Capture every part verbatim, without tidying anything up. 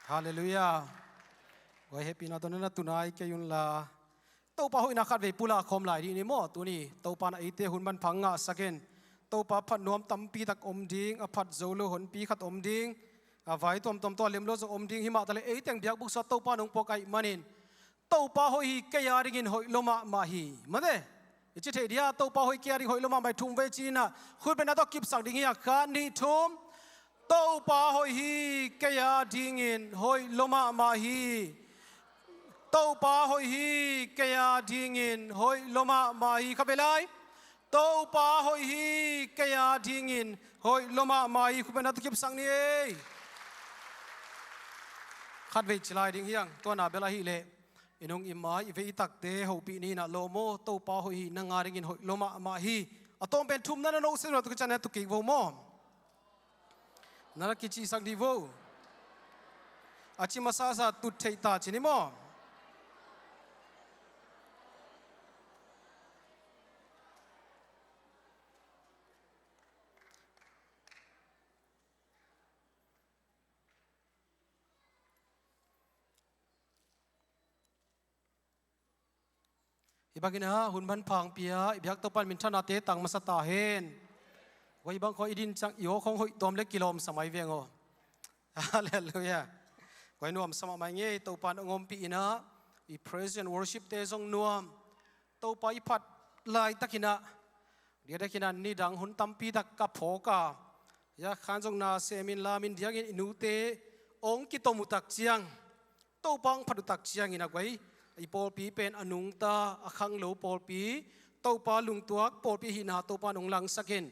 Halleluiah. Guai, hehpihna tawh na tunai kei unla, Topa hoihna khatvei pulak khawm lai dih ni maw. Tuni Topa in eite hun manpha ngahsak in, Topa phat nuam tampi tak om ding, a phat zo lo honpi khat om ding, a vai tuamtuam tawh a lem lo zong om ding. Himah taleh ei teng biakbuk sungah Topa in hong puak ahih manin, Topa hoih hi, kei a dingin hoih lua mahmah hi. Mate, i ci thei dia, Topa hoih, kei a dingin hoih lua mahmah hi, thum vei ci-in ah, khutbetna tawh kipsak ding hi a, khat, nih, thum. Topa hoih hi, kei a dingin hoih lua mahmah hi. Topa hoih hi, kei a dingin hoih lua mahmah hi. Khatvei lai. Topa hoih hi, kei a dingin hoih lua mahmah hi. Khutbetna tawh kipsak ni ei. Khatvei ci lai ding hi hang, tua na bel ahih leh i nung i mai, i vei i takte hopih ni in ah, lawm aw, Topa hoih hi, nang a dingin hoih lua mahmah hi. A tawm pen thumna na no se lo, tu kician na tu kik vo maw. Na na kicihsak dih vo. A ci masasa tut theih ta ci ni maw. Hih bangin ah hun manpha hong pia i biak Topa in minthanna te tang masa ta hen. Guai, hih bang khawng i din ciang i aw khawng hoih tawm leh kilawm sa mai veng aw. Halleluiah. Guai, nuamsa mahmah ing ei, Topa in hong ompih in ah, i praise and worship te zong nuam. Topa i phat laitakin ah, diakdiakin ah nidang hun tampi tak ka phawk a, ya khan zong na semin lamin diakin i nute hong kitom uh tak ciang, Topa hong phat uh tak ciangin ah guai, i pawlpi pen a nungta, a khanglo pawlpi, Topa lungtuak pawlpi hihna Topa in hong langsak in,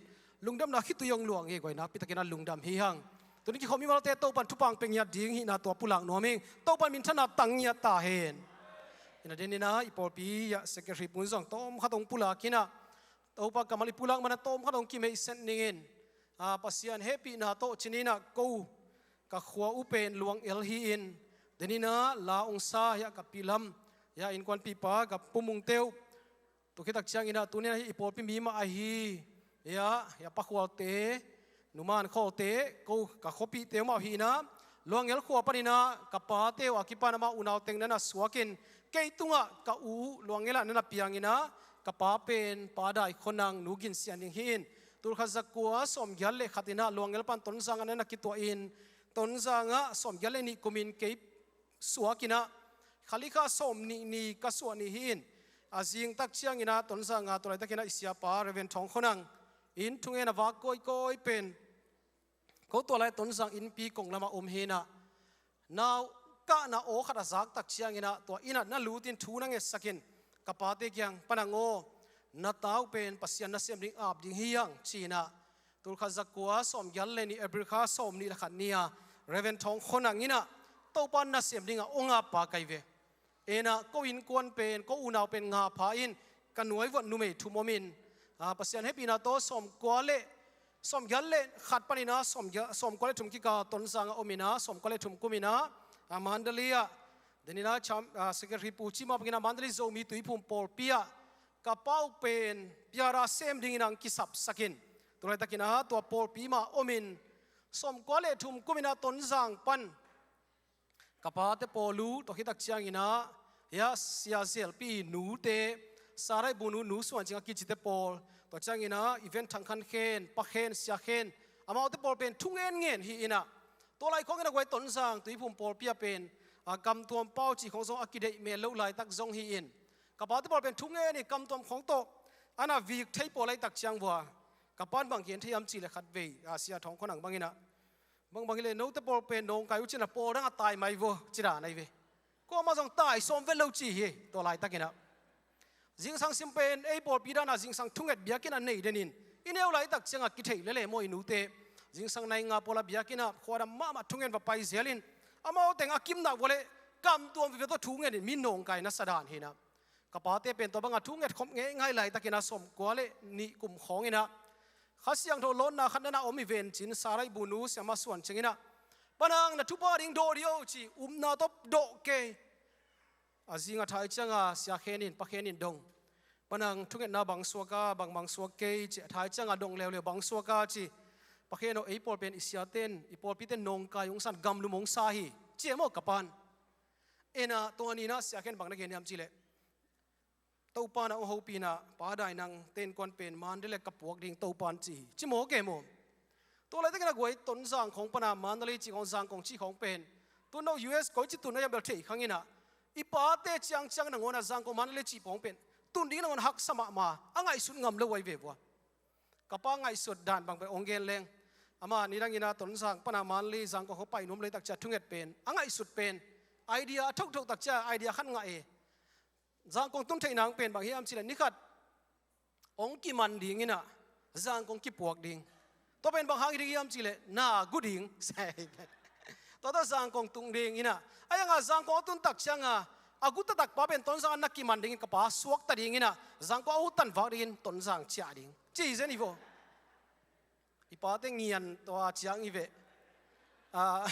lungdamna khitui hong luang hi. Guai, nakpitakin ah lungdam hi hang. Tuni kikhawm i malte Topa in thupha hong pia ngiat ding hihna tua pulak nuam ing. Topa in minthanna tang ngiat ta hen. Ina den in ah i pawlpi ah secretary pu'n zong tawmkhat hong pulak in ah, Topa kammal i pulak man ah tawmkhat hong kimeihset ning in, a, Pasian hehpihna tawh ci-in ah ko, ka khua uh pen Luang El hi-in, den in ah la hong sa hi a, ka pi Lam, ya, innkuanpipa ka pu Mung te uh. Tua khit tak ciangin ah tuni-in ah hih i pawlpi mi mah ahi, ya, ya, Pa Khualte, Nu Man Khawlte, ko ka khuapihte uh mah hi-in ah, Luang El khua panin ah ka pate uh a kipan amah unau teng na na suakin, kei tungah ka u uh Luang El ah na na piangin ah, ka pa pen Pa Dai Khua Nang, Nu Gin Sian Ning hi-in, tul khat za kua sawmgiat le khat in ah Luang El pan Tonzang ah na na kituahin, Tonzang ah sawmgiat le nih kumin kei suakin ah, khalikha sawmnih ni ka suah ni hi-in, a zing tak ciangin ah Tonzang ah tua laitakin ah i siapa Reverend Thawng Khua Nang in thungen a vak kawikawi pen, ko tua lai Tonzang innpi kong lamah om hi-in ah, nau kahna aw khat a zak tak ciangin ah tua inn ah na lutin thu na ngetsakin, ka pate kiang, Pa Nang aw, na ta uh pen Pasian nasem ding ap ding hi hang, ci-in ah, tul khat za kua sawmgiat le nih April kha sawmnih le khat ni-a Reverend Thawng Khua Nang in ah Topa nasem dingah hong ap pa ka hi ve. En ah ko innkuan pen, ko unau pen ngah pha in, ka nuai vuah numei thum om in, a, Pasian hehpihna tawh sawmkua le, sawmgiat le khat panin ah sawmgiat, sawmkua le thum kikal Tonzang ah om in ah, sawmkua le thum kum in ah, a, Mandalay ah, den in ah cham, a, secretary pu cih mah bangin ah Mandalay Zomi Tuiphum pawlpi ah ka pa uh pen piara sem dingin ah hong kisapsak in, tua laitakin ah tua pawlpi mah om in, sawmkua le thum kum in ah Tonzang pan ka pate pawl uh, tua khit tak ciangin ah, ya, Sia Zelpi nute, Sarai Bunu, Nu Suan Cing a kicite pawl, tua ciangin ah Event Thang Khan Khen, Pa Khen, Sia Khen, amaute pawl pen thungen ngen hi-in ah, tua lai khawngin ah guai Tonzang Tuiphum pawlpi ah pen, a, kamtuam pau cih khawng zong a kideih mel loh laitak zong hi-in, ka pate pawl pen thungen in kamtuam khawng tawh a na vik thei pawl laitak ciang vua, ka pa'n bang gen thei hiam cih leh khatvei, a, Sia Thawng Khua Nang bangin ah, bangbang hi leh note pawl pen nawngkai uh cin a, pawl dang a tai mai vo, ci dan ahi ve. Kuamah zong tai sawm vet lo ci hi, tua laitakin ah. Zingsang sim pen ei pawlpi dan ah zingsang thunget biakinn a nei den in, i neu laitak ciangah kitheih lel e maw i nute. Zingsang nai nga pawl ah biakinn ah khuadam mahmah thungen va pai zel in, amau teng a kimna vua leh kamtuam vive tawh thungen in mi nawngkai na sa dan hi-in ah. Ka pate pen tua bangah thunget khop ngeingai laitakin ah sawmkua le nih kum khawngin ah Kha Siangtho lawnna khat na na om hi ven, ci-in Sarai Bunu, Siama Suan Cing in ah, Pa Nang, na thupha ding dawh dih o, ci, upna tawh dawh kei. A zing a thai ciangah Sia Khen in, Pa Khen in dong, Pa Nang, thungetna bang suak a, bang bang suak kei, ci, a thai ciangah dong leuleu, bang suak a, ci. Pa Khen aw, ei pawl pen i siate'n, i pawlpite'n nawngkai hong sa in, gamlum hong sa hi. Ci e maw ka pa'n. Ina tua ni-in ah Sia Khen bang na gen hiam cih leh, Topa na hong hopih in ah, Pa Dai Nang te innkuan pen Mandalay ka puak ding Topa'n ci hi. Ci maw ke maw. Tua laitak in ah guai Tonzang khawng pan ah Mandalay cih khawng, Zangkong cih khawng pen, tu-in U S koici tun na hiam bel thei kha ing in ah, i pate ciangciang nangawn ah Zangkong Mandalay cih khawng pen tun ding nangawn haksa mahmah a, ngaihsut ngam lo ahi ve vua. Ka pa ngaihsut dan bang pen hong gen leng, amah nidang in ah Tonzang pan ah Mandalay, Zangkong khawng pai nuam laitak ciang thunget pen, a ngaihsut pen, idea a thotho tak ciang idea khat ngah e. Zangkong tun theih nang pen bang hiam cih leh ni khat hong kiman ding in ah Zangkong kipuak ding. Tua pen bang hang hi ding hiam cih leh na gu ding. Tua tawh Zangkong tung ding in ah, a yang ah Zangkong a tun tak ciang ah, a gu taktak pa pen Tonzang ah na kiman ding in, ka pa suakta ding in ah, Zangkong a hu tanvak ding in Tonzang ciah ding, ci hi zen hi vaw. I pate ngian tua ciang hi ve. Ah,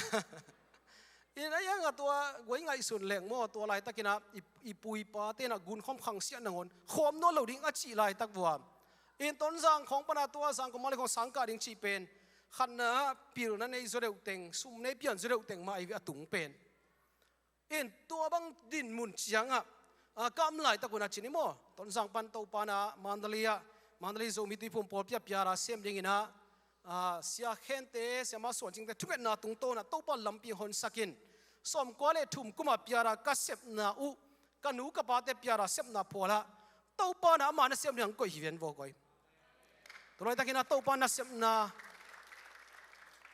in a yang ah tua guai ngaihsun leng maw, tua laitak in ah i, i pu i pate in ah gunkhawm khangsiah nangawn khawm nawn lo ding a cih laitak vua. In Tonzang khawng pan ah tua Zangkong Mandalay khawng sang kah ding cih pen, khatna pilna nei zaw deuh teng, sum nei pian zaw deuh teng mah ahi ve a tung pen. In tua bang dinmun ciang ah, a, ka om laitak un ah ci ni maw, Tonzang pan Topa in ah Mandalay ah, Mandalay Zomi Tuiphum Pawlpi ah piara sem ding in ah, a, Sia Khen te, Sia Ma Suan Cing te thungetna tungtawn ah Topa lampi honsak in, sawmkua le thum kum ah piara ka sepna uh, ka nu ka pate piara sepna phual ah, Topa in ah ama nasem ding hong koih hi ven vaw guai. Tua laitak in ah Topa nasepna,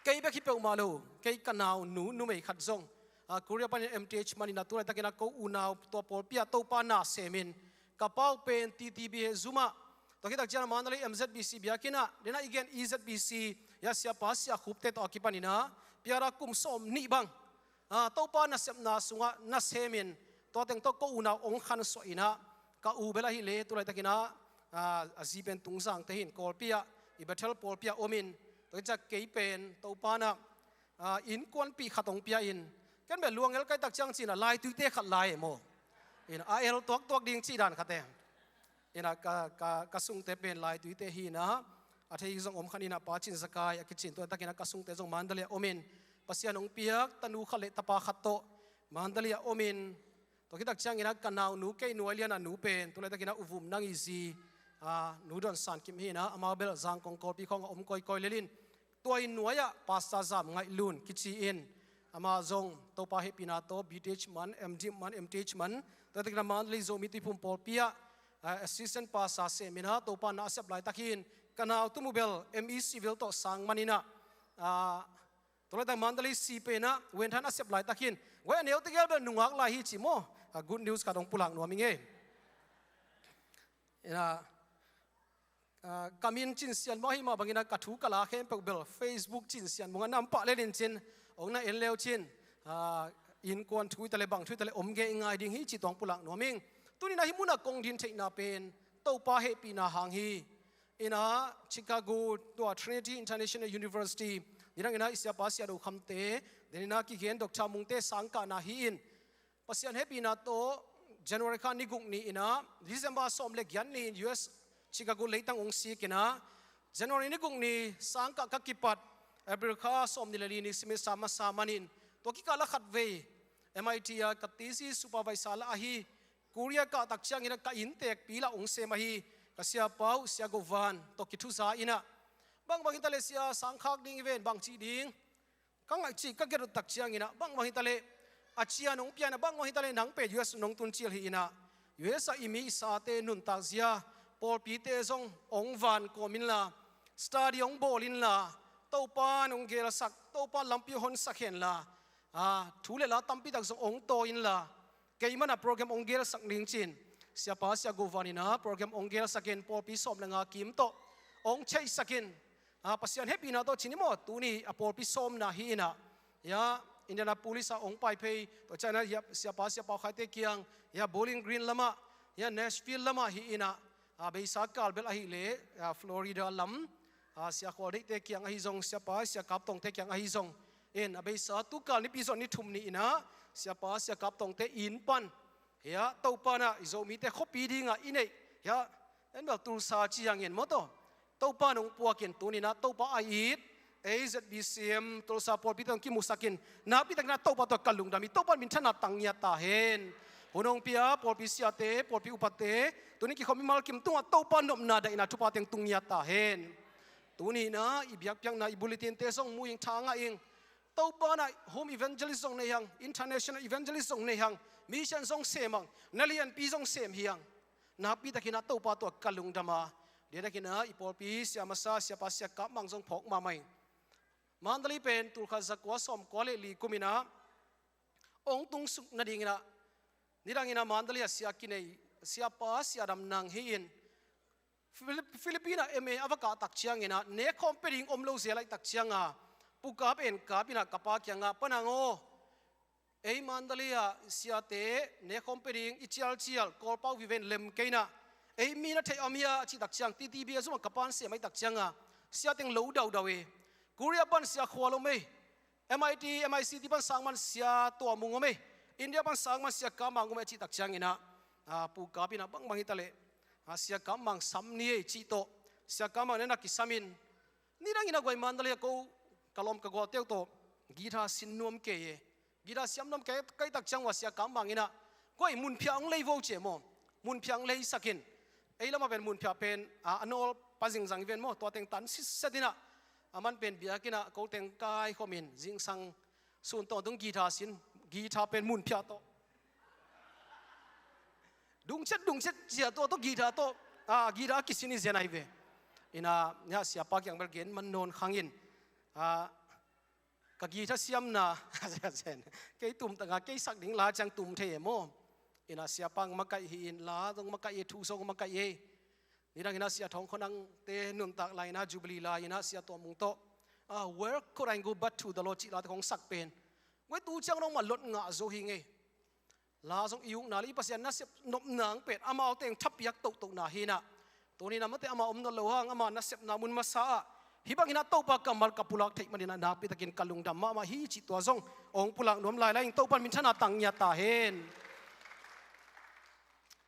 kei bek hi peuhmah lo, kei ka naunu numei khat zong, a, Korea panin M T H man in ah, tu laitak in ah ko unau tua pawlpi ah Topa na sem in, ka pa uh pen T T B he zum ah, tua khit tak ciang Mandalay M Z B C biakinn ah, den ah i gen E Z B C, ya, Siapa Sia Khup te tawh a kipan in ah piara kum sawmnih bang, a, Topa nasepna sungah nasem in, tua teng tawh ko unau hong khansuah in ah, ka u bel ahih leh tu laitak in ah, a, a zi pen Tungzang te hi in, Kawlpi ah, i Bethel pawlpi ah om in, tua khit ciang kei pen Topa in ah, a, innkuanpih khat hong pia in, ken bel luang el kai tak ciang ci in ah laituite khat lai e maw. In ah a el tuaktuak ding cih dan khat e. In ah ka, ka, ka sungte pen laituite hi in ah, a thei zong om kha in ah, Pa Cin Za Kai a kici in, tua laitak in ah ka sungte zong Mandalay ah om in, Pasian hong piak tanu khat le tapa khat tawh Mandalay ah om in, tua khit tak ciang in ah ka naunu kei nuai lian a nu pen, tu laitak in ah U Vum Nang i zi, a, Nu Don San Kim hi in ah, amau bel Zangkong Kawlpi khawng ah om kawikawi lel in, tua inn nuai ah Pastor Zam Ngaih Lun kici in, amah zong Topa hehpihna tawh B Th man, M Dim man, M Th man, tua laitak in ah Mandalay Zomi Tuiphum Pawlpi ah, a, Assistant Pastor sem in ah Topa na a sep laitak hi in, ka nau Tum uh bel M E Civil tawh sang man in ah, a, tua laitak Mandalay C pen ah Wenthan a sep laitak hi in, guai a neute gel bel nungak lai hi ci maw. A, good news khat hong pulak nuam ing e. In ah, a, ka min Cin Sian Muang ahih mah bang in ah ka thu ka la khempeuh bel Facebook Cin Sian Muang ah na om pah lel in cin, hong na en le uh cin, a, innkuan thu hi ta leh bang thu hi ta leh om ngei ngai ding hi cih tawh hong pulak nuam ing. Tuni in ah hih mun ah kong din theihna pen Topa hehpihna hang hi. In ah Chicago tua Trinity International University, nidang in ah i Siapa Sia Do Kham te, den in ah kigen Doctor Mung te sang kahna hi in, Pasian hehpihna tawh January kha ni guk ni in ah, December sawm le giat ni in U S Chicago leitang hong sik in ah, January ni guk ni sang kah ka kipat, April kha sawm ni le li ni semester masa man in, tua kikal ah khatvei M I T ah ka thesis supervisor lah ahi, Korea kah tak ciang in ah ka innteekpi lah hong sem ahi ka siapa uh Sia Go Van tawh kithuza in ah, bangbang hi ta leh sia, sang khak ding hi ven, bang ci ding, ka ngaih cih ka gen uh tak ciang in ah, bangbang hi ta leh a cian hong pia in ah, bangbang hi ta leh nang pen U S nong tun cil hi in ah, U S ah i mi i sate nuntak zia, pawlpite zong hong van kawm inla, study hong bawl inla, Topa nong gelsak, Topa lampi honsak henla, a, thu le la tampi tak zong hong tawi inla, keimah in ah program hong gelsak ning ci in, Siapa Sia Go Van in ah program hong gelsak in, pawlpi sawm le nga kim tawh hong theihsak in, a, Pasian hehpihna tawh ci ni maw, tuni a pawlpi sawmna hi in ah, ya, Indianapolis ah hong pai phei, tua ciang in ah, ya, Siapa Sia Pau Khai te kiang, ya, Bowling Green lamah, ya, Nashville lamah hi in ah, a, beisa kal bel ahih leh, a, Florida lam, a, Sia Khual Deih te kiang ahi zong, Siapa Sia Kap Tawng te kiang ahi zong, in a beisa tu kal Nipi zon ni thum ni in ah, Siapa Sia Kap Tawng te inn pan, ya, Topa in ah i Zomite khuapi ding ah i neih, ya, en bel Tulsa ci hang in maw, tua Topa in hong puak in, tuni in ah Topa a it, A Z B C M Tulsa pawlpi tawh kimusak in, nakpi takin ah Topa tawh ka lungdam hi. Topa in minthanna tang ngiat ta hen. Hun hong pia pawlpi siate, pawlpi upate, tuni kikhawm mimal kim tungah Topa nopna daihna thupha teng tung ngiat ta hen. Tuni in ah i biakpiakna, i bulletin te zong mu ing, tha ngah ing. Topa in ah home evangelist zong nei hang, international evangelist zong nei hang, mission zong sem hang, na lianpi zong sem hi hang. Nakpi takin ah Topa tawh ka lungdam a, dedakin ah i pawlpi sia masa, siapa Sia Kap Mang zong phawk mahmah ing. Mandalay pen tul khat za kua sawm kua le li kum in ah hong tung suk nadingin ah, nidangin ah Mandalay ah sia kinei, siapa Sia Dam Nang hi-in, Philip-, Philippine ah M A a va kah tak ciangin ah, nekkhawm pia ding om lo zel ahih tak ciangin ah, Pu Kap En Kap in ah ka pa kiangah, Pa Nang aw, ei Mandalay ah siate nekkhawm pia ding i cialcial Kawlpau vive in lem kei in ah, ei mi na theih om hia, a cih tak ciang, T T B a zumah ka pa'n sem ahih tak ciangin ah, sia teng lo daudau hi. Korea pan Sia Khua Lom hi. M I T, M I C T pan sang man Sia Tua Mung om hi. India pan sang man Sia Kap Mang om hi, a cih tak ciangin ah, ah, Pu Kap in ah, Bangbang hi ta leh, ah, Sia Kap Mang sam ni ei, cih tawh Sia Kap Mang in ah na kisam in, nidangin ah guai Mandalay ah ko ka lawm ka gualte uh tawh guitar sin nuam kei e. Guitar siam nuam kei, ka hih tak ciang uh ah Sia Kap Mang in ah, guai, munphiah hong lei vo, ci e maw. Munphiah hong leisak in. Ei lamah pen munphiah pen, ah, a nawl pa zingzang hi ven maw, tua teng tan sitset in ah, aman pen biakinn ah ko teng kaikhawm in, zingsang sun tawh tung guitar sin, guitar pen munphiah tawh, dungchet dungchet cia tawh, tawh guitar tawh, ah, guitar a kisin hi zen ahi ve. In ah, nia siapa kiang bel gen man nawn khang in, ah, ka guitar siamna, kei tum tangah, kei sak ding la ciang tum thei e maw. In ah siapa hong makaih hi-in, la zong makaih e, thu zong makaih e. Nidangin ah Sia Thawng Khua Nang te nuntak lai-in ah, Jubilee lai-in ah Sia Tua Mung tawh, ah, Where Could I Go But To The Lord, cih la teng hong sak pen, guai, tu ciang nong mah lot ngah zo hi ing ei. La zong i ukna le i Pasian nasep nopna hong pen amau teng thapiak tohtohna hi-in ah, tuni in ah mate, amah om nawn lo hang, ama nasepna mun masa ah, hih bangin ah Topa kammal ka pulak theih manin ah nakpi takin ka lungdam mahmah hi, cih tua zong hong pulak nuam lailai ing. Topa in minthanna tang ngiat ta hen.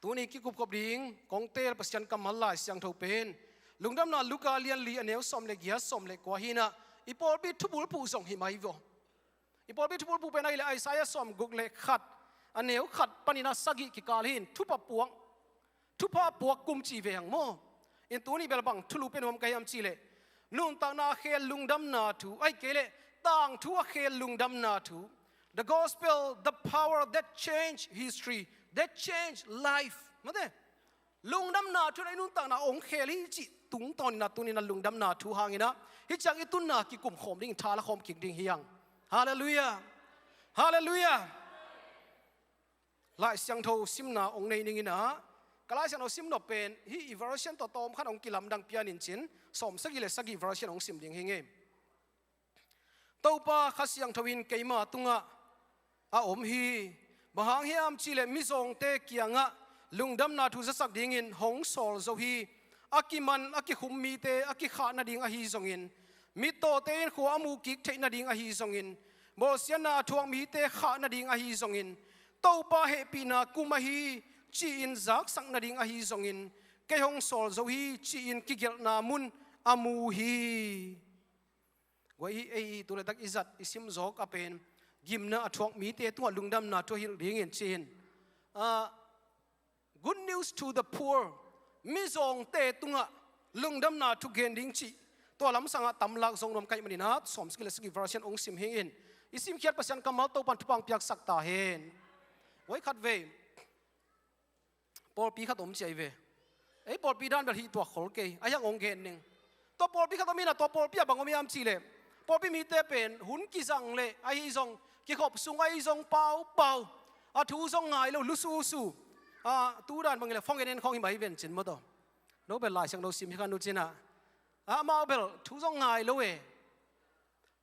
Tuni kikupkhop ding kong teel Pasian kammal Lai Siangtho pen Lungdamna Luka lian li, a neu sawm le giat, sawm le kua hi-in ah, i pawlpi thubulphuh zong hi mai vaw. I pawlpi thubulphuh pen ahih leh Isaiah sawmguk le khat, a neu khat panin ah sagih kikal hi-in, thupha puak, thupha puak kum ci ve hang maw. In tuni bel bang thulu pia nuam ka hiam cih leh, nuntakna a khel lungdamna thu, ahih kei leh tangthu a khel lungdamna thu. The gospel, the power that change history, that change life. Mate, lungdamna thu in ah i nuntakna hong khel hi cih tungtawnin ah, tuni in ah lungdamna thu hangin ah hih ciang i tunna kikum khawm ding, tha la khawm kik ding hi hang. Halleluiah. Halleluiah. Lai Siangtho simna hong nei ning in ah, ka Lai Siangtho sim nop pen hih i version tawh tawm khat hong kilamdang pian in cin, sawm sagih le sagih version hong sim ding hi ing ei. Topa Kha Siangtho in keima tungah a om hi. Bang hang hiam cih leh mizawngte kiangah lungdamna thu zasak dingin hong sawl zo hi. A kiman, a kikhum mite a kikhah nading ahi zongin, mittawte in khua a muh kik theih nading ahi zongin, bawlsiatna a thuak mite khah nading ahi zongin, Topa hehpihna kum ahi ci-in zaksak nading ahi zongin, kei hong sawl zo hi, ci-in kigelhna mun a mu hi. Guai, hih ei tu laitak i zat i sim zawk a pen gimna a thuak mite tungah lungdamna thu a hilh dingin ci-in, ah, good news to the poor, mizawngte tungah lungdamna thu gen ding cih, tua lamsangah tamlak zong nuam ka hih manin ah, sawm sagih le sagih version hong sim hi ing. I simkhiat Pasian kammal Topa in thupha hong piaksak ta hen. Guai, khatvei pawlpi khat om ci ahi ve. Ei pawlpi dan bel hi tuak khol kei, ahi hang hong gen ning. Tua pawlpi khat om in ah, tua pawlpi ah bang om hiam cih leh, pawlpi mite pen hun kizang leh ahi zong, kikhop sung ahi zong paupau, a thu zong ngai lo, lususu. Ah, tu dan bang hi leh phone en en khawng hi mah hi ven cin maw taw. No bel Lai Siangtho sim hi kha nu cin ah, amau bel thu zong ngai lo e.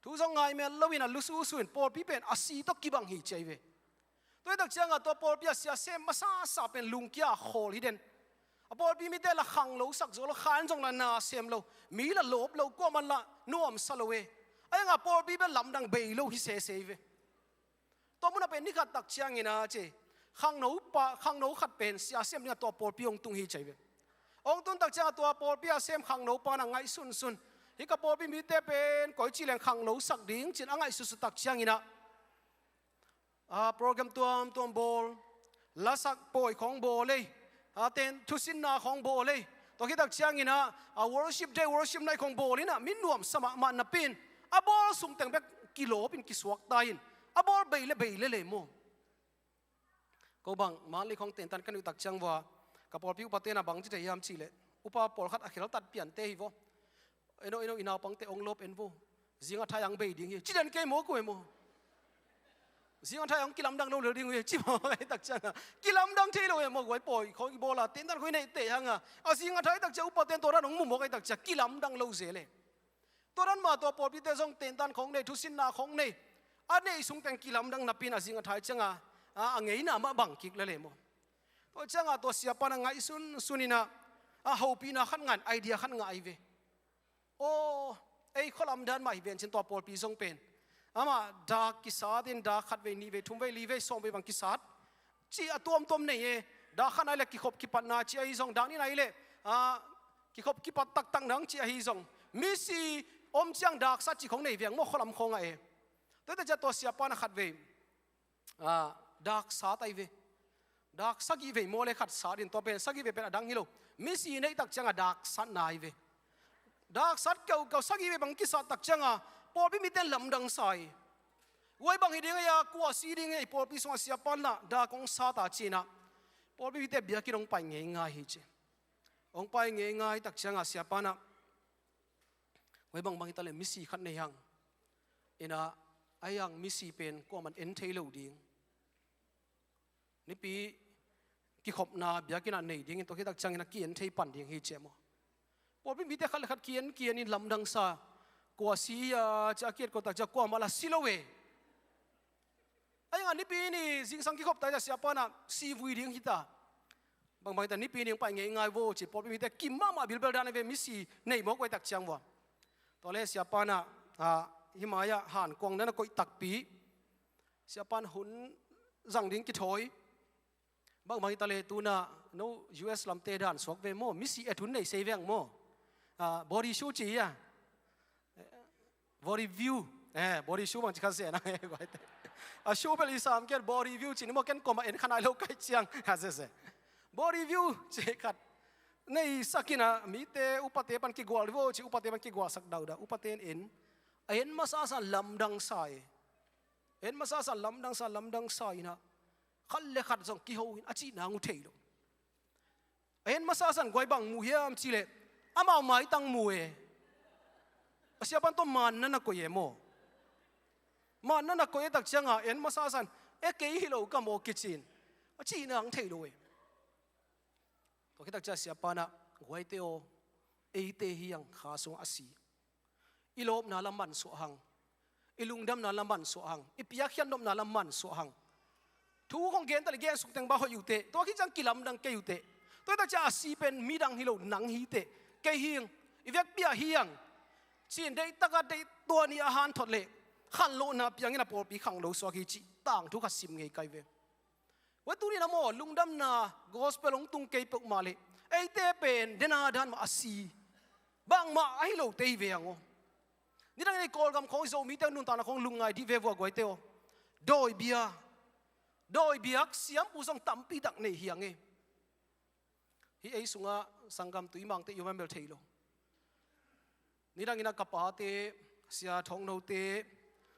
Thu zong ngai mel lo in ah, lususu in, pawlpi pen a si tawh kibang hi ci ahi ve. Tua hi tak ciangah tua pawlpi ah sia sem masasa pen lungkia khawl hi den. A pawlpi mite la khangno sak zo lo, kha in zong la na sem lo, mi la lawp lo, kuaman la nuamsa lo e. Ahi hangah pawlpi pen lamdang bei lo hi sese hi ve. Tua munah pen ni khat tak ciangin ah ci, khangno pa, khangno khat pen sia sem dingah tua pawlpi hong tung hi ci ahi ve. Hong tun tak ciangah tua pawlpi a sem khangno pa in ah ngaihsunsun, Hih ka pawlpi mite pen koi ci leng khanglo sak ding ci-in a ngaihsutsut tak ciangin ah, a, program tuamtuam bawl, lasak pawi khawng bawl ei, a, ten thusinna khawng bawl ei. Tua khit tak ciangin ah, a, worship day, worship night khawng bawl in ah, mi nuamsa mahmah napi-in, a bawl sungteng bek kilawp in kisuakta in, a bawl bei le bei le le maw. Ko bang, Manli khawng tentan ka neih uh tak ciang vua, ka pawlpi upate'n ah bang ci thei hiam cih leh, upa pawlkhat a kheltat piante hi vaw. Eno, eno, i naupangte hong lawp en vaw. Zing a thai hong bei ding hi. Ci den kei maw, ko e maw. Zing a thai hong kilamdang lo lel ding uh hi. Ci maw, ei tak ciang a. Kilamdang thei lo e maw, guai pawi khawng i bawl a, tentan khawng i neih teh hang a. A zing a thai tak ciang upate'n tua dan hong mu mawk ei tak ciang, kilamdang lo zel e. Tua dan mah tua pawlpite zong tentan khawng nei, thusinna khawng nei. A neih sungteng kilamdang napi-in a zing a thai ciang a, a, a ngeina mah bang kik le le maw. Tua ciang a tua siapa'n ah ngaihsunsun in ah, a hopihna khat ngah in, idea khat ngah hi ve. Aw, ei khua lam dan mah hi ven ci-in tua pawlpi zong pen. Amah dak kisat in dak khat vei, nih vei, thum vei, li vei, sawm vei bang kisat. Cih a tuamtuam nei e, dak khat nai le kikhop kipatna cih ahi zong, dak nih nai le, a, kikhop kipat taktak nang cih ahi zong. Misi om ciang dak sat cih khawng nei veng maw, khua lam khawng ah e. Tua hi tak ciang tua siapa'n ah khat vei, a, dak sat ahi ve. Dak sagih vei maw le khat sat in, tua pen sagih vei pen a dang hi lo. Misi neih tak ciang a dak satna ahi ve. Dak sat keuhkeuh sagih vei bang kisat tak ciang a, pawlpi mite'n lamdang sa hi. Guai bang hi ding ei a, kua si ding ei, pawlpi sungah siapa'n lah dak hong sat a ci-in ah. Pawlpi mite biakinn hong pai ngeingai hi ci. Hong pai ngeingai tak ciang a siapa'n ah, guai bangbang hi ta le misi khat nei hang. In ah, ahi hang misi pen kuaman en thei lo ding. Nipi kikhopna biakinn ah nei ding in, tua khit tak ciangin a ki-en thei pan ding hi ci e maw. Pawlpi mite khat le khat ki-en ki-en in lamdang sa. Kua si a ci a ki-et ko tak ciang kuamah lah si lo e. Ahi hang a nipi ni zingsang kikhop ta hi ta, siapa'n ah si vui ding hi ta. Bangbang hi ta, nipi ni hong pai ngeingai vaw ci, pawlpi mite kim mahmah bilbel dan ahi ve, misi nei mawk uh ei tak ciang vua. Tua le siapa'n ah, a, hih mai-ah hankuang na na koih takpi. Siapa'n hun zang ding kithawi. Bangbang hi ta le tu-in ah no U S lamte dan suak ve maw, misi et hun nei sei veng maw. A, body shoe ci hi a. Body view. Eh, body shoe bang ci kha se na. A shoe bel i sam ken, body view ci ni maw, ken kuamah en kha nai lo ka hih ciang. Ha, se, se. Body view ci khat. Nei sak in ah, mite upate pan kigual vaw ci, upate pan kigualsak dauhdauh. Upate'n en. A en masa sa lamdang sa e. En masa sa lamdang sa, lamdang sa in ah, khat le khat zong kiho in a cih nang uh thei lo. En masa sa in guai bang mu hiam cih leh, amau maitang mu e. A siapa'n tua manna na koih e maw. Manna na koih e tak ciang a, en masa sa in, e kei hi lo ka maw kici in, a cih nang thei lo e. Tua khit tak ciang siapa'n ah, guaite aw, eite hi hang kha sungah a si. I lawpna la mansuah hang. I lungdamna la mansuah hang. I piakkhiat nopna la mansuah hang. Thu khawng gen ta le gen sungteng bang hoih uh teh. Tua khit ciang kilamdang kei uh teh. Tua hi tak ciang a si pen midang hi lo, nang hi teh. Kei hi hang. I vekpi-a hi hang. Ci-in deihtak a deih, tua ni a hanthot leh khanlawhna piangin a pawlpi khanglo suak hi cih tangthu khat sim ngei ka hi ve. Tua tuni-in ah maw, lungdamna gospel hong tung kei peuhmah leh, eite pen dena dan mah a si, bangmah ahi lote hi ve hang aw. Nidang in ei Kawlgam khawng, Zomite nuntakna khawng lungngai dih ve vua guaite aw. Dawibia, dawibiak siampu zong tampi tak nei hi hang e. Hih ei sungah sanggam Tuimangte i om hiam bel thei lo. Nidangin ah ka pate, Sia Thawng Note,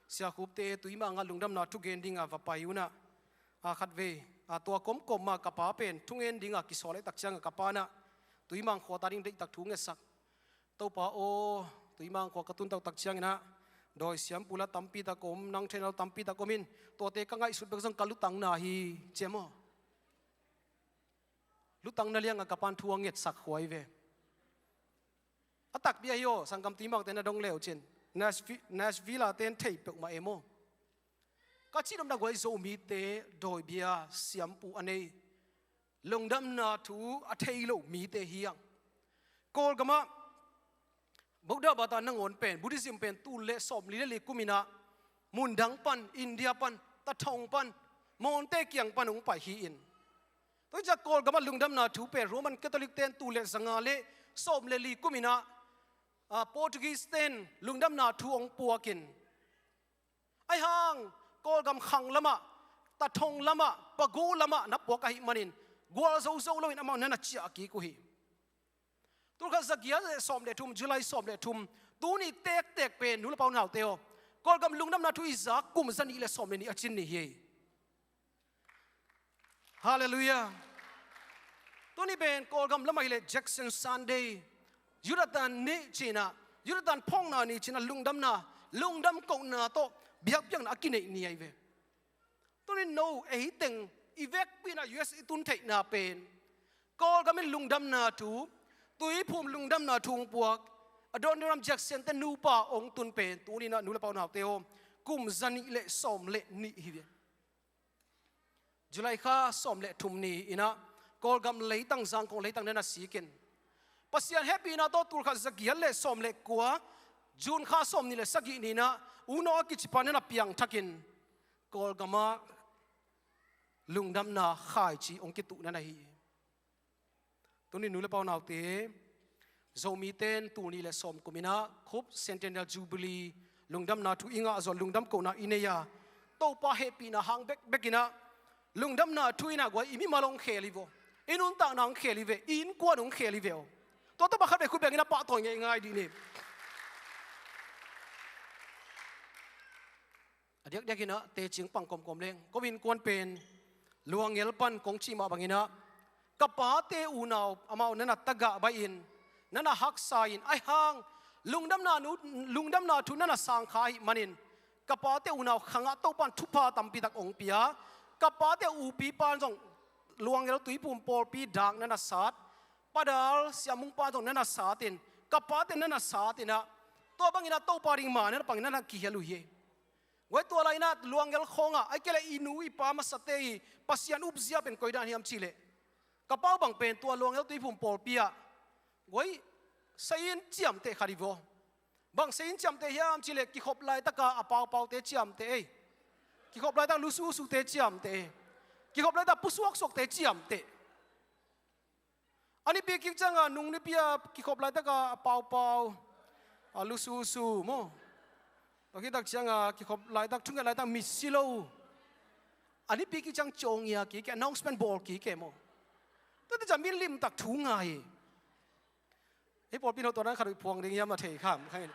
Sia Khupte, Tuimang ah lungdamna thugen dingin va pai un ah, a khatvei, a tua kawmkawm mah ka pa pen thungen dingin kisawl ahih tak ciangin ka pa'n ah Tuimang khua ta ding deihtak thu ngetsak. Topa aw, Tuimang khua ka tun tak tak ciangin ah dawi siampu la tampi tak om, nang theihna la tampi tak om in, tuate ka ngaihsut bek zong ka lutangna hi, ci e maw. Lutangna liangah ka pa'n thu a ngetsak huai ve. A takpi ahi aw, sanggam Tuimangte na dong le uh cin. Nashvi-, Nashville-a te'n thei peuhmah e maw. Ka cih nopna guai, Zomite dawibia siampu a nei, lungdamna thu a thei lo mite hi hang. Kawlgamah Buddha bata nangawn pen, Buddhism pen tul le sawmli le li kumin ah mundang pan, India pan, Tathong pan, Mawnte kiang pan hong pai hi in. Tua hi ciang Kawlgamah lungdamna thu pen Roman Catholic te'n tul le zanga le sawm le li kumin ah a, Portuguese ten lungdamna thu hong puakin, ahi hang Kawlgam khang lamah, Tathong lamah, Pagu lamah na puak ahih manin gualzo zo loin amau na na ciah kik uh hi. Tulkhat zagiat le sawm le thum, July sawm le thum, tuni tektek pen nu le pa unaute aw, Kawlgam lungdamna thu i zak kum zanih le sawm le nih a cin ni hi. Halleluiah. Tuni pen Kawlgam lamah hileh Jackson Sunday, Yudatan ni cinah, Yudatan phawkna ni cinah lungdamna, lungdam kohna tawh biakpiakna a kineih ni ahi ve. Tuni no ei teng i vekpi inah U S i tun theihna pen Kawlgam in lungdamna thu, tuiphum lungdamna thu hong puak, Adoniram Jackson te nupa hong tun pen tuni inah nu le pa unaute aw, kum zanih le sawm le nih hi ve. July kha sawm le thum ni inah Kawlgam leitang, Zangkong leitang na na sikin, Pasian hehpihna tawh tulkhat zagiat le sawm le kua, June kha sawm nih le sagih ni inah U Naw a kicipa na na piangthakin Kawlgamah lungdamna khaici hong kituh na na hi. Tuni nu le pa unaute, Zomite in tul nih le sawm kum inah Khup Centennial Jubilee lungdamna thu i ngah zawh, lungdam kohna i nei a, Topa hehpihna hang bekbek inah lungdamna thu inah guai i mimal hong khel hi ve aw, i nuntakna hong khel hi ve, i innkuan hong khel hi ve aw. Tua tawh pakhat vei khut beng inah pahtawi ngei ngai dih ni. A diakdiak inah teci hong pang kawmkawm leng, ko innkuan pen Luangngel pan kong cih mah bang inah ka pate unau amau na na tagah baihin, na na haksa in, ahi hang lungdamna nu, lungdamna thu na na sangkha ahih manin ka pate unau khangah Topan thupha tampitak hong pia. Ka pate upipa in zong Luangngel tuiphum pawlpi dak na na sat, Pa Dal Siamungpa in zong na na satin, ka pate na na sat inah, tua bang inah Topa ding ma na na pang inah na na kihel uh hi. Guai, tua lai inah Luangngel khawngah, ahih kei leh i nu i pa masate i Pasian upzia pen koi dan hiam cihleh, ka pau bang pen tua Luangngel tuiphum pawlpi ah, guai, sayin ciamteh khat hi ve aw. Bang sayin ciamteh hiam cihleh, kikhop laitaka a paupaute ciamteh ei. Kikhop laitak lususute ciamteh ei. Kikhop laitak pusuaksuakte ciamteh. A nipi kik cianga nung nipi a kikhop laitaka a paupau, a lususu maw. Tua khit tak cianga kikhop laitak, thunget laitak misi lo. A nipi kik ciang ciawngya kik e, announcement bawl kik e maw. Tuate ciang min limtak thu ngai. Hei pawlpi no tua nang khat uh phuang ding hiam a thei kham kha in.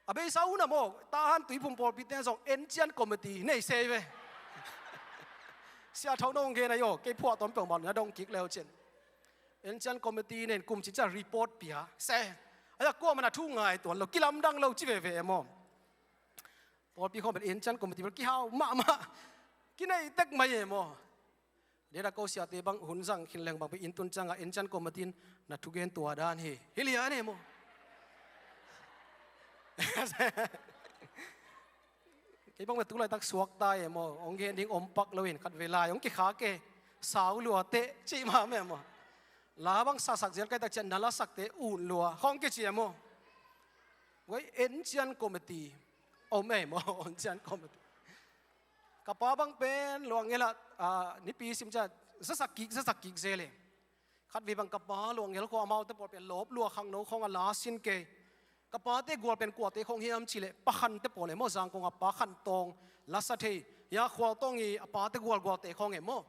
A beisa un a maw, Tahan tuiphum pawlpite zong encian committee nei sei ve. Sia Thau nong gen ahi aw, kei phuah tawn peuhmah na dong kik leu cin. Encian committee nen kum cicia report pia se. Aia kuamah na thu ngai tuan lo, kilamdang lo ci veve e maw. Pawlpi khawng bel encian committee bel kihau mahmah. Kinei tek mai e maw. Deda ko siate bang hun zang khin leng bang pi inn tun cianga encian committee in na thugen tua dan hi. Hi lian e maw. Kei bang bel tu laitak suakta e maw. Hong gen ding om pak loin khat vei lai hong kikhak e. Sau lua teh cih mah meh maw. La bang sasak zel kaitak cian na la sakte un lua khawng kici e maw. Guai encian committee om e maw. Encian committee. Ka pa bang pen Luangngel ah, ah, nipi sim ciat zasak kik, zasak kik zel e. Khat vei bang ka pa Luangngel khawng amaute pawl pen lawp lua khangno khawng a la sin kei. Ka pate gual pen kuate khawng hiam cihleh Pa Khan te pawl e maw, Zangkong a Pa Khan Tawng, lasa thei, hia Khual Tawng i a pate gualgualte khawng e maw.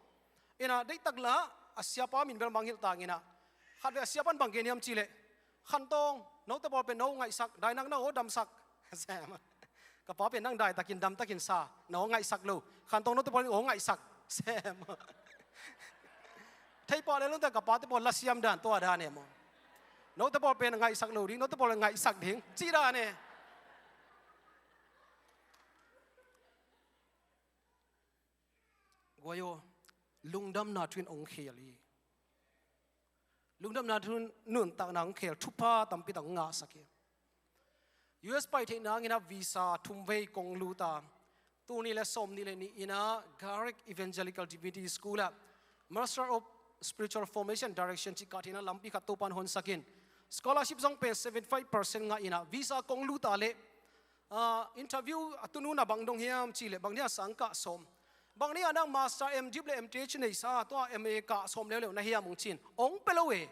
Ina deihtak la a siapa min bel mangngilh tang ina. Khat vei a siapan bang gen hiam cihleh, Khan Tawng, note pawl pen no ngaihsak, dainak na aw damsak. Sem. Ka pa pen nang daitakin damtakin sa, na aw ngaihsak lo. Khan Tawng, note pawl in aw ngaihsak. Sem. Theipah le lungte ka pate pawl lasiam dan tua dan e maw. Note pawl pen ngaihsak lo ding, note pawl ngaihsak ding cih dan e. Guai aw, lungdamna thu in hong khel hi. Lungdamna thu in nuntakna hong khel, thupha tampi tak hong ngahsak hi. U S pai theihna hangin ah visa thum vei kong lut a, tul nih le sawm nih le nih in ah Garrick Evangelical Divinity School ah Master of Spiritual Formation Direction cih kah theihna lampi khat Topa'n honsak in, scholarship zong pen seventy five percent ngah in ah visa kong lut a leh, ah, interview a tun un ah bang dong hiam cih leh bang dia sang kah sawm, bang dia nang Master, M.Div le M.Th neisa, tua M.A kah sawm leuleu na hiam hong ci in, hong pia lo e.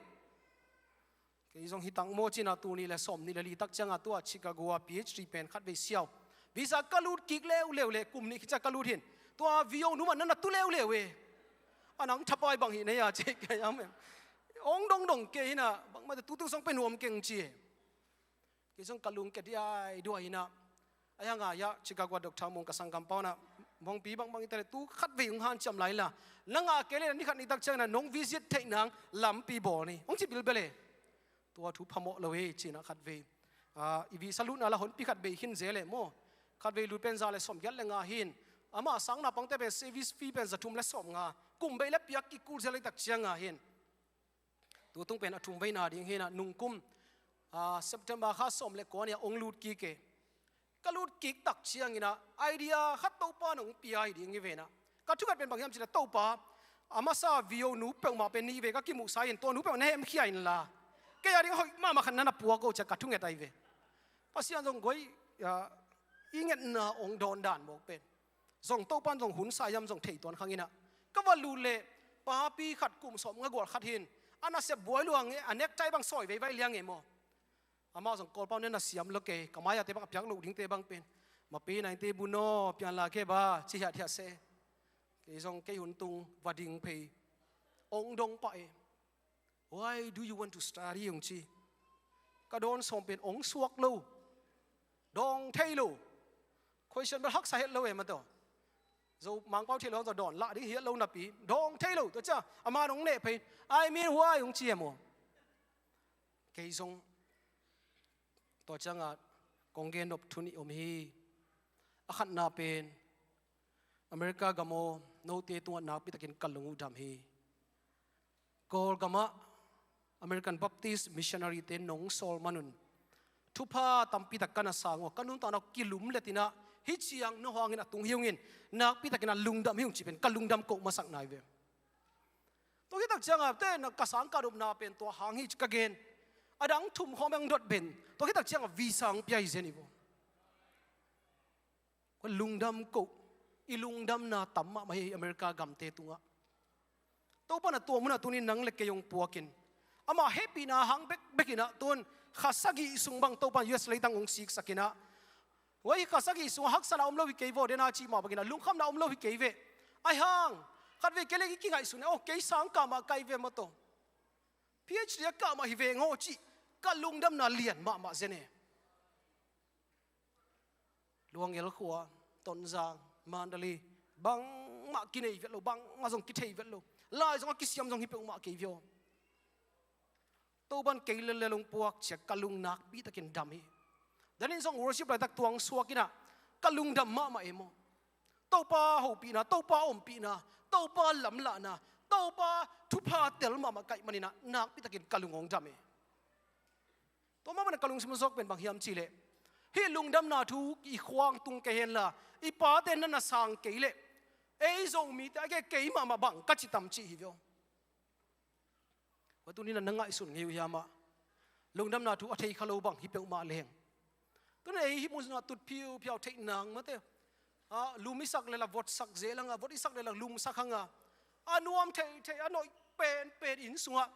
Kei zong hi tang maw cina, tul nih le sawm nih le li tak cianga tua Chicago a P H D pen khatvei siau. Visa ka lut kik leuleu le kum nih khit ciang ka lut hin. Tua viau nu man na na tu leuleu e. A nang thapai bang hi na ya ci kei am em. Ong dongdong kei hina bangmah te tutu zong pe nuam keng ci e. Kei zong ka lungkia diaiduai hina. Ai hanga ya Chicago a Doctor Mung ka sanggam pau na. Mongpi bangbang i tale tu khatvei ung hanciam lai la. Na ngah kei le ni khat ni tak ciangina nong visit theih nang lampi bawl ni. Ong ci bilbel e. Tua thu phamawh lo hi cina khatvei. Ah, i visa lutna la honpi khat bei khin zel e maw. Khatvei lut pen za le sawm giat le nga hin. Ama sang naupangte pen service fee pen za thum le sawm nga. Kum bei le piak kikul zel le tak cianga hin. Tutung pen a thum veina ding hina nungkum, ah, September kha sawm le kua nia ong lut kik e. Ka lut kik tak ciangina idea khat Topa nong pia hi ding hi vena. Ka thunget pen bang hiam cina Topa, a masa viau nu peuhmah pen nih vei ka kimuhsa in tua nu peuhmah na hemkhia inla. Kei a ding hoih mahmah khat na na puak o cia ka thunget ahi ve. Pasian zong goi, ah, i ngetna ong dawn dan mawk pen. Zong Topan zong hun sa hiam zong thei tuan khangina. Ka va lut le papi khat kum sawm nga gual khat hin. A nasep buai luang e, a nektai bang sawi veivai liang e maw. Amah zong Kawlpau nen a siam lo kei, ka mai-ah te bang a piak loh dingte bang pen. Mapi nainte buno pianla ke ba ci hiathiat se. Kei zong kei hun tung va ding phei. Ong dong pah e. Why do you want to study ong ci. Ka dawn sawm pen ong suak lo. Dawng thei lo. Question bel haksa het lo e maw taw. Zo Mangpau thei lo hang zo dawn lah ding hiat lo napi. Dawng thei lo tua cia. Ama nong neh phei. I mean why ong ci e maw. Kei zong tua cianga kong gen nop thu nih om hi. A khatna pen America gam aw note tungah nakpitakin ka lung uh dam hi. Kawlgamah American Baptist missionary te nong sawl manun thupha tampitak ka na sang uh a ka nuntakna uh kilum letinah hih ciang no hangin a tung hi ungin nakpitakin a lungdam hi ung cih pen ka lungdam koh masakna hi ve. Tua khitak cianga te na ka sang ka dopna pen tua hang hi ci ka gen. A dang thum khawng beng dot ben tua khitak cianga visa ang pia hi zen hi vo. Kua lungdam koh i lungdamna tam mahmah hi America gamte tungah. Topa na tua munah tunin nang le kei hong puakin ama hehpihna hang bekbekinah tun kha sagih sung bang Topa U S leitang hong siksakinah. Wai kha sagih sungah haksatna om lo hi kei vaw dena cih mah banginah lungkhamna om lo hi kei ve. Ai hang khatvei kei le i kingaihsun e aw kei sang kah mah kai ve maw taw. P H D a kah mah hi veng aw cih ka lungdamna lian mahmah zen e. Luangel khua, Tonzang, Mandalay bangmah kinei vet lo, bangmah zong kithei vet lo. Lai zong a kisiam zong hi peuhmah kei vio. Topan kei lel lel hong puak cia ka lung nakpitakin dam hi. Danin zong worship laitak tuang suakinah ka lungdam mahmah e maw. Topa hopihna, Topa ompihna, Topa lamlahna, Topa thupha tel mahmah kaih maninah nakpitakin ka lung hong dam e. Tua mah mana ka lungsim zawk pen bang hiam cihleh hih lungdamna thu i khuang tung kei henla i pate na na sang kei leh ei Zomite a ke kei mahmah bang ka ci tam cih hi vio. Tua tunin a na ngaihsun ngei uh hiamah lungdamna thu a thei kha lo bang hi peuhmah leng. Tunin ei hih munah tut phiuphiau theih nang mate. Ah, lum i sak le la vot sak zel hanga, vot i sak le la lum sak hanga. A nuam theithei a noih penpen inn sungah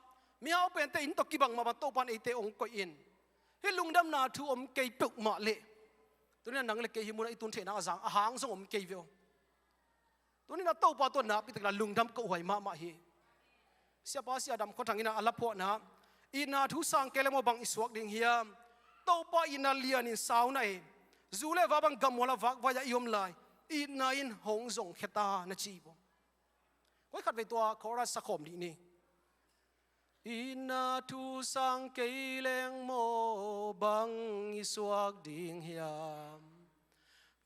mihau pente inn tawh kibang mahmah Topan eite ong koih in hih lungdamna thu om kei peuhmah leh. Tunin a nang le kei hih munah i tun theihna a zang a hang zong om kei vio. Tunin a Topa tua nakpitak la lungdam kohhuai mahmah hi. Siapa Sia Dam Khua Thang inah a laphuahna itna thu sang kei le maw bang i suak ding hiam? Topa itna lianin sau na e. Zu le va bang gammuala vakvai-ah i om lai itna in hong zongkhia ta na ci hi bawm. Koi khatvei tua chorus sakhawm dih ni. Itna thu sang kei leng maw bang i suak ding hiam?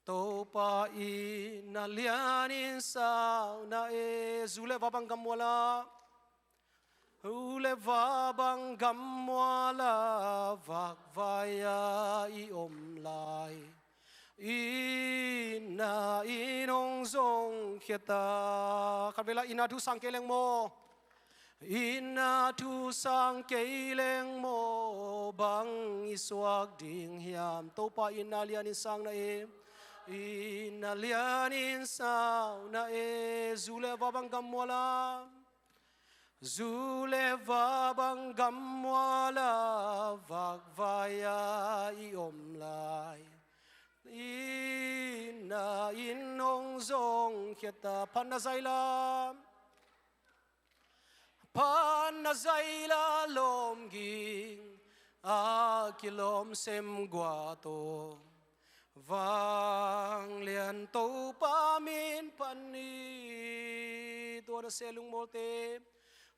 Topa itna lianin sau na e. Zu le va bang gammuala. Zu le va bang gammuala vakvai-ah i om lai itna in hong zongkhia ta. Khatvei la itna thu sang kei leng maw. Itna thu sang kei leng maw bang i suak ding hiam? Topa itna lianin sang na e. Itna lianin sau na e. Zu le va bang gammuala. Zu le va bang gammuala vakvai-a i om lai, itna in hong zong khia ta. Phatna zaila, phatna zaila lawmging a kilawm sem guah tawh, vanglian Topa min phat ni. Tua na se lungmawlte,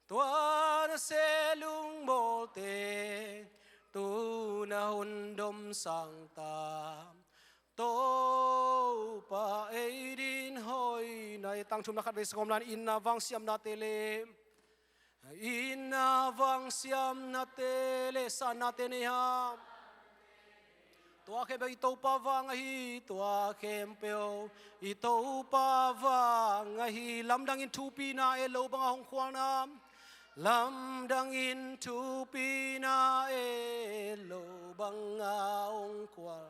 tua na se lungmawlte, tu na hun dom sang ta. Topa ei din hoihna e. Tangthumna khatvei sa kawm lan, itna vangsiamnate le, itna vangsiamnate le, sannate nei ham? Tua khempeuh i Topa vang ahi, tua khempeuh i Topa vang ahi. Lamdangin thupina e, lo banga hong khualna. Lamdangin thupina e, lo banga hong khual.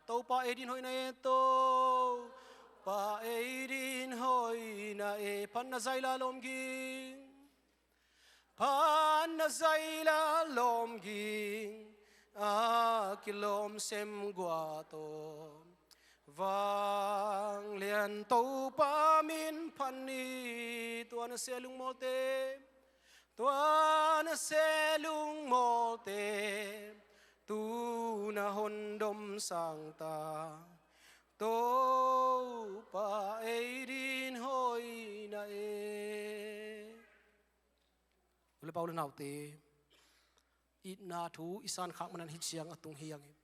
Topa ei din hoihna e, Topa ei din hoihna e. Phatna zaila lawmging, phatna zaila lawmging a kilawm sem guah tawh, vanglian Topa min phat ni. Tua na se lungmawlte, tua na se lungmawlte, tu na hun dom sang ta. Topa ei din hoihna e. U le pau le naute, itna thu i san khak manin hih ciang a tung hi hang e.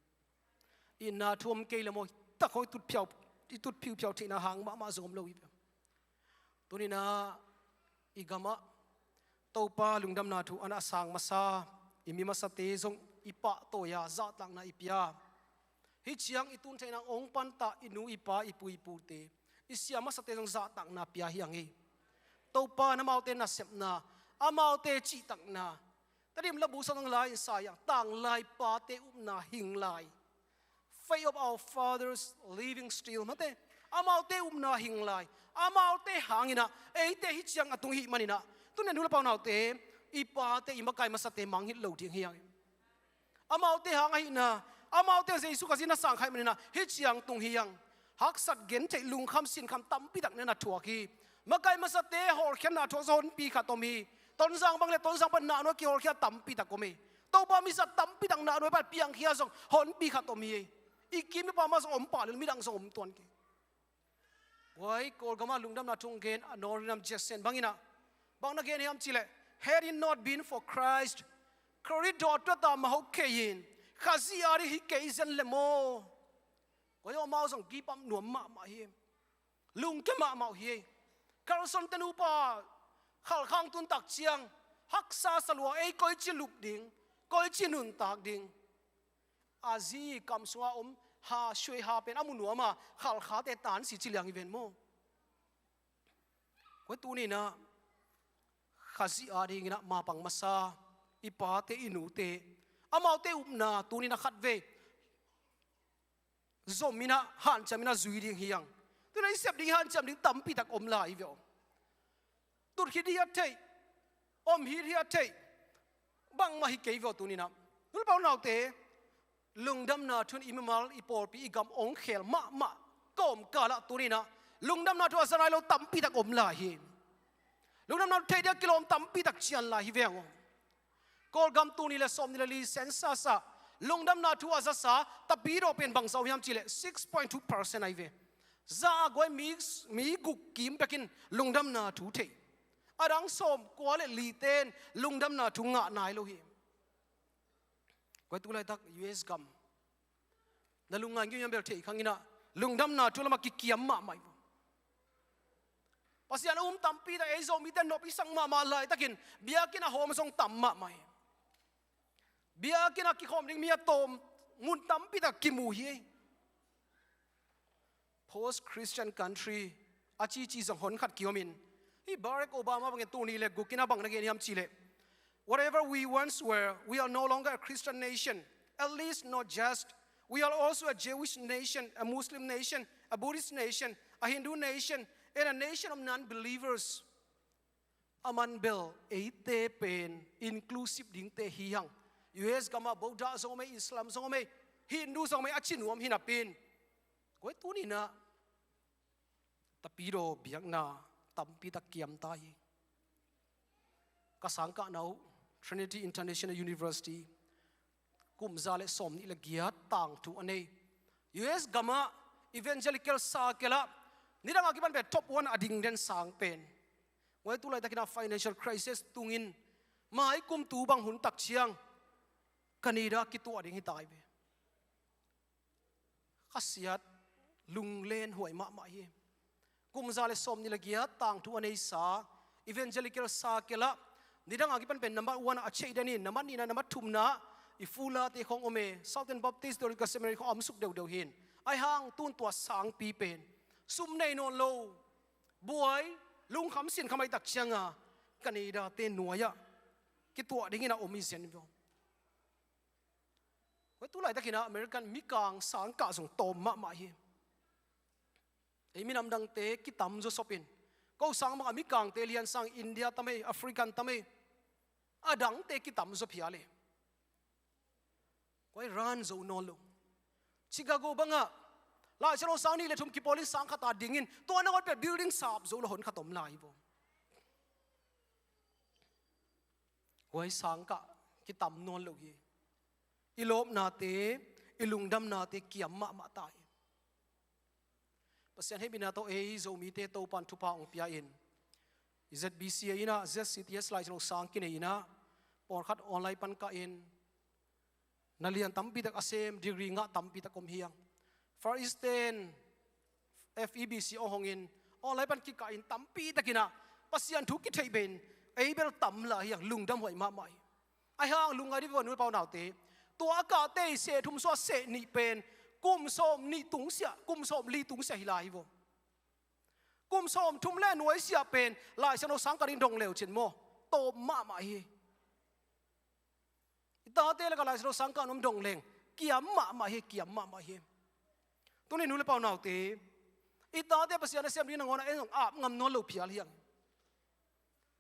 Itna thu om kei le maw, tak hong i tut phiau, i tut phiuphiau theihna hang mahmah zong om lo hi ve. Tuni-in ah i gamah Topa lungdamna thu a na sang masa, i mi masate zong i pahtawi a zahtakna i pia. Hih ciang i tun theihna hong panta i nu i pa, i pu i pute, i sia masate zong zahtakna pia hi hang hi. Topa in amaute nasepna, amaute cihtakna, Tedim labu sawng lai in sa hiang, tanglai pate upna hing lai. Faith of our fathers living still, mate. Amaute upna hing lai. Amaute hangin ah eite hih ciang a tung i hih manin ah, tuni-in ah nu le pau naute, i pate, i makai masate mangngilh lo ding hi hang. Amaute hang ahihna, amaute Jesu Khazih na sang kha i hih manin ah hih ciang tung hi hang. Haksat gentheih, lungkham sinkham tampi tak na na thuak hi. Makai masate hawlkhiatna thuak zong honpi khat om hi. Tonzang bang le Tonzang pan nahnuai kihawlkhia tampi tak om hi. Topa mizat tampi tak nahnuai pan piangkhia zong honpi khat om hi. I kim i pam ah zong om pah lel, midang zong om tuan kei. Huai Kawlgam ah lungdamna thu hong gen a Northern Jackson bangin ah, bang na gen hiam cih leh, had it not been for Christ, Khrih dawh tuat a mah hong kei in, Khazih ading hi kei zen le maw. Huai amau zong give up nuam mahmah hi. Lungkia mahmah uh hi. Carson te nupa Khalkha hong tun tak ciang, haksa sa lua, ei koici lup ding, koici nuntak ding. A zi kam sunga om ha, suai ha pen a mu nuam a, Khalkhate tan si ci liang hi ven maw. Huai tuni-in ah Khazih adingin ah mapang masa, i pate, i nute, amaute upna tuni-in ah khatvei zom in ah, hanciam in ah zui ding hi hang. Tuni-in ah i sep ding, i hanciam ding tampi tak om lai hi ve aw. Tut khit hiat theih, om khit hiat theih, bangmah hi kei ve aw tuni-in ah. Nu le pau naute, lungdamna thu in i mimal, i pawlpi, i gam hong khel mahmah kawmkal ah tuni-in ah lungdamna thu a za nai lo tampi tak om lai hi. Lungdamna thu theih ding a kilawm tampi tak cian lai hi ve aw. Kawlgam tul nih le sawmnih le li census ah lungdamna thu a zasa Tapidawng pen bangzah hiam cih leh six point two percent ahi ve. Za a guai mi, mi guk kim bekin lungdamna thu thei. A dang sawmkua le lite'n lungdamna thu ngah nai lo hi. Guai, tu laitak U S gam na lungngai ngiau hiam bel thei khang in ah, lungdamna thu lamah kikiam mahmah hi. Pasian a um tampi tak, ei Zomite nop i sak mahmah laitakin biakinn a hawm zong tam mahmah hi. Biakinn a kikhawm ding mi a tawm mun tampi tak kimu hi. Post Christian country a cici zong hon khat kiomin, hih Barack Obama bangin tul nih le guk in a bang na gen hiam cih leh, whatever we once were, we are no longer a Christian nation, at least not just. We are also a Jewish nation, a Muslim nation, a Buddhist nation, a Hindu nation, and a nation of non-believers. A man bel eite pen inclusive dingte hi hang. U S gamah Buddha zong om ei, Islam zong om ei, Hindu zong om ei, a ci nuam hi napi in. Koi tuni-in ah Tapidaw biakna tampi tak kiam ta hi. Ka sangkahna uh Trinity International University kum za le sawmnih le giat tangthu a nei. U S gamah evangelical circle ah nidang a kipan pen top one a ding den sang pen. Ngoi tu laitakin ah financial crisis tungin mai kum tu bang hun tak ciang Canada kituah ding hi ta hi ve. Khasiat lunglen huai mahmah hi. Kum za le sawmnih le giat tangthu a neisa evangelical circle ah nidang a kipan pen number one a cheih den in, number nihna, number thumna i Fulate khong om e, Southern Baptist Theological Seminary khong a om suk deuhdeuh hi in. Ahi hang tun tua sangpi pen sum nei nawn lo, buai, lungkham sinkham ahih tak cianga Canada-te nuai-ah kituah dingin a om hi zen vua. Koi tu laitakin ah American mikang sangkah zong tawm mahmah hi. Ei minam dangte kitam zaw sop in, ko sang bangah mikangte lian sang, India tam ei, African tam ei, a dangte kitam zaw phial e. Koi ran zo nawn lo. Chicago bangah Laisiangtho sang nih le thum kipawl in sang khat a dingin, tua nangawn pen building sap zo lo hon khat om lai vua. Huai sangkah kitam nawn lo hi. I lawpnate, i lungdamnate kiam mahmah ta hi. Pasian hehpihna tawh ei Zomite Topan thupha hong pia in, Z B C A in ah, Z C T S Laisiangtho sang kinei in ah, pawlkhat online pan kah in, na lian tampi tak a sem, degree ngah tampi tak om hi hang. Far Eastern, F E B C hong hong in, online pan kikah in tampi takin ah Pasian thu kitheih bei in, ei bel tam lai hi hang, lungdam huai mahmah hi. Ahi hang lungngai dih vua nu le pa unaute. Tua a kahte i seh thum suah seh nih pen kum sawmnih tungsiah, kum sawmli tungsiah hi lai hi vua. Kum sawmthum le nuaisiah pen Laisiangtho sang kah ding dong leu cin maw, tawm mahmah hi. I tate lakah Laisiangtho sang kah nuam dong leng kiam mahmah hi, kiam mahmah hi. Tuni nu le pa unaute, i tate Pasian nasem ding nangawn ah en zong ap ngam nawn lo phial hi hang.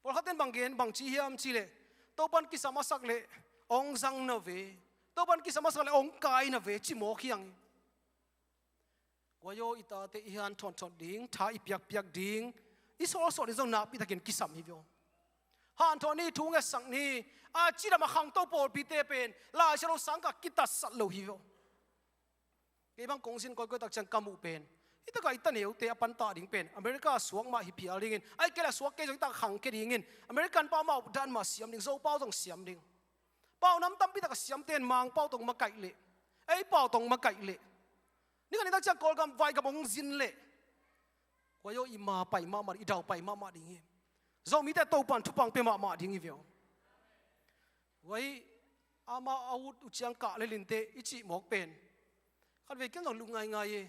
Pawlkhatte in bang gen, bang ci hiam cih leh, Topan kisam a sak leh hong zang na ve, Topan kisam a sak leh hong kai na ve, ci mawk hi hang. Guai aw, i tate i hanthawn thot ding, tha i piakpiak ding, i sawlsawh ding zong nakpi takin kisam hi vua. Hanthawn ni, thu ngetsak ni, a cidam a khangto pawlpite pen Laisiangtho sang kah kitatsat lo hi vua. Kei bang kong zin koikoi tak ciang ka muh pen, i takah i taneute a pantah ding pen America suak mah hi phial dingin, ahih kei leh a suak kei zong i takah khangkhia dingin, American pau mah dan mah siam ding, Zopau zong siam ding. Pau nam tampi tak a siamte in Mangpau tawh makaih leh, ei pau tawh makaih leh, ni khat ni tak ciang Kawlgam vaigam hong zin leh, guai aw, i ma pai mahmah, i dau pai mahmah ding hi. Zomite Topan thupha hong pia mahmah ding hi vua. Guai, amah a ut uh ciang kah le linte i cih mawk pen, khatvei ken zong lungngaingai e.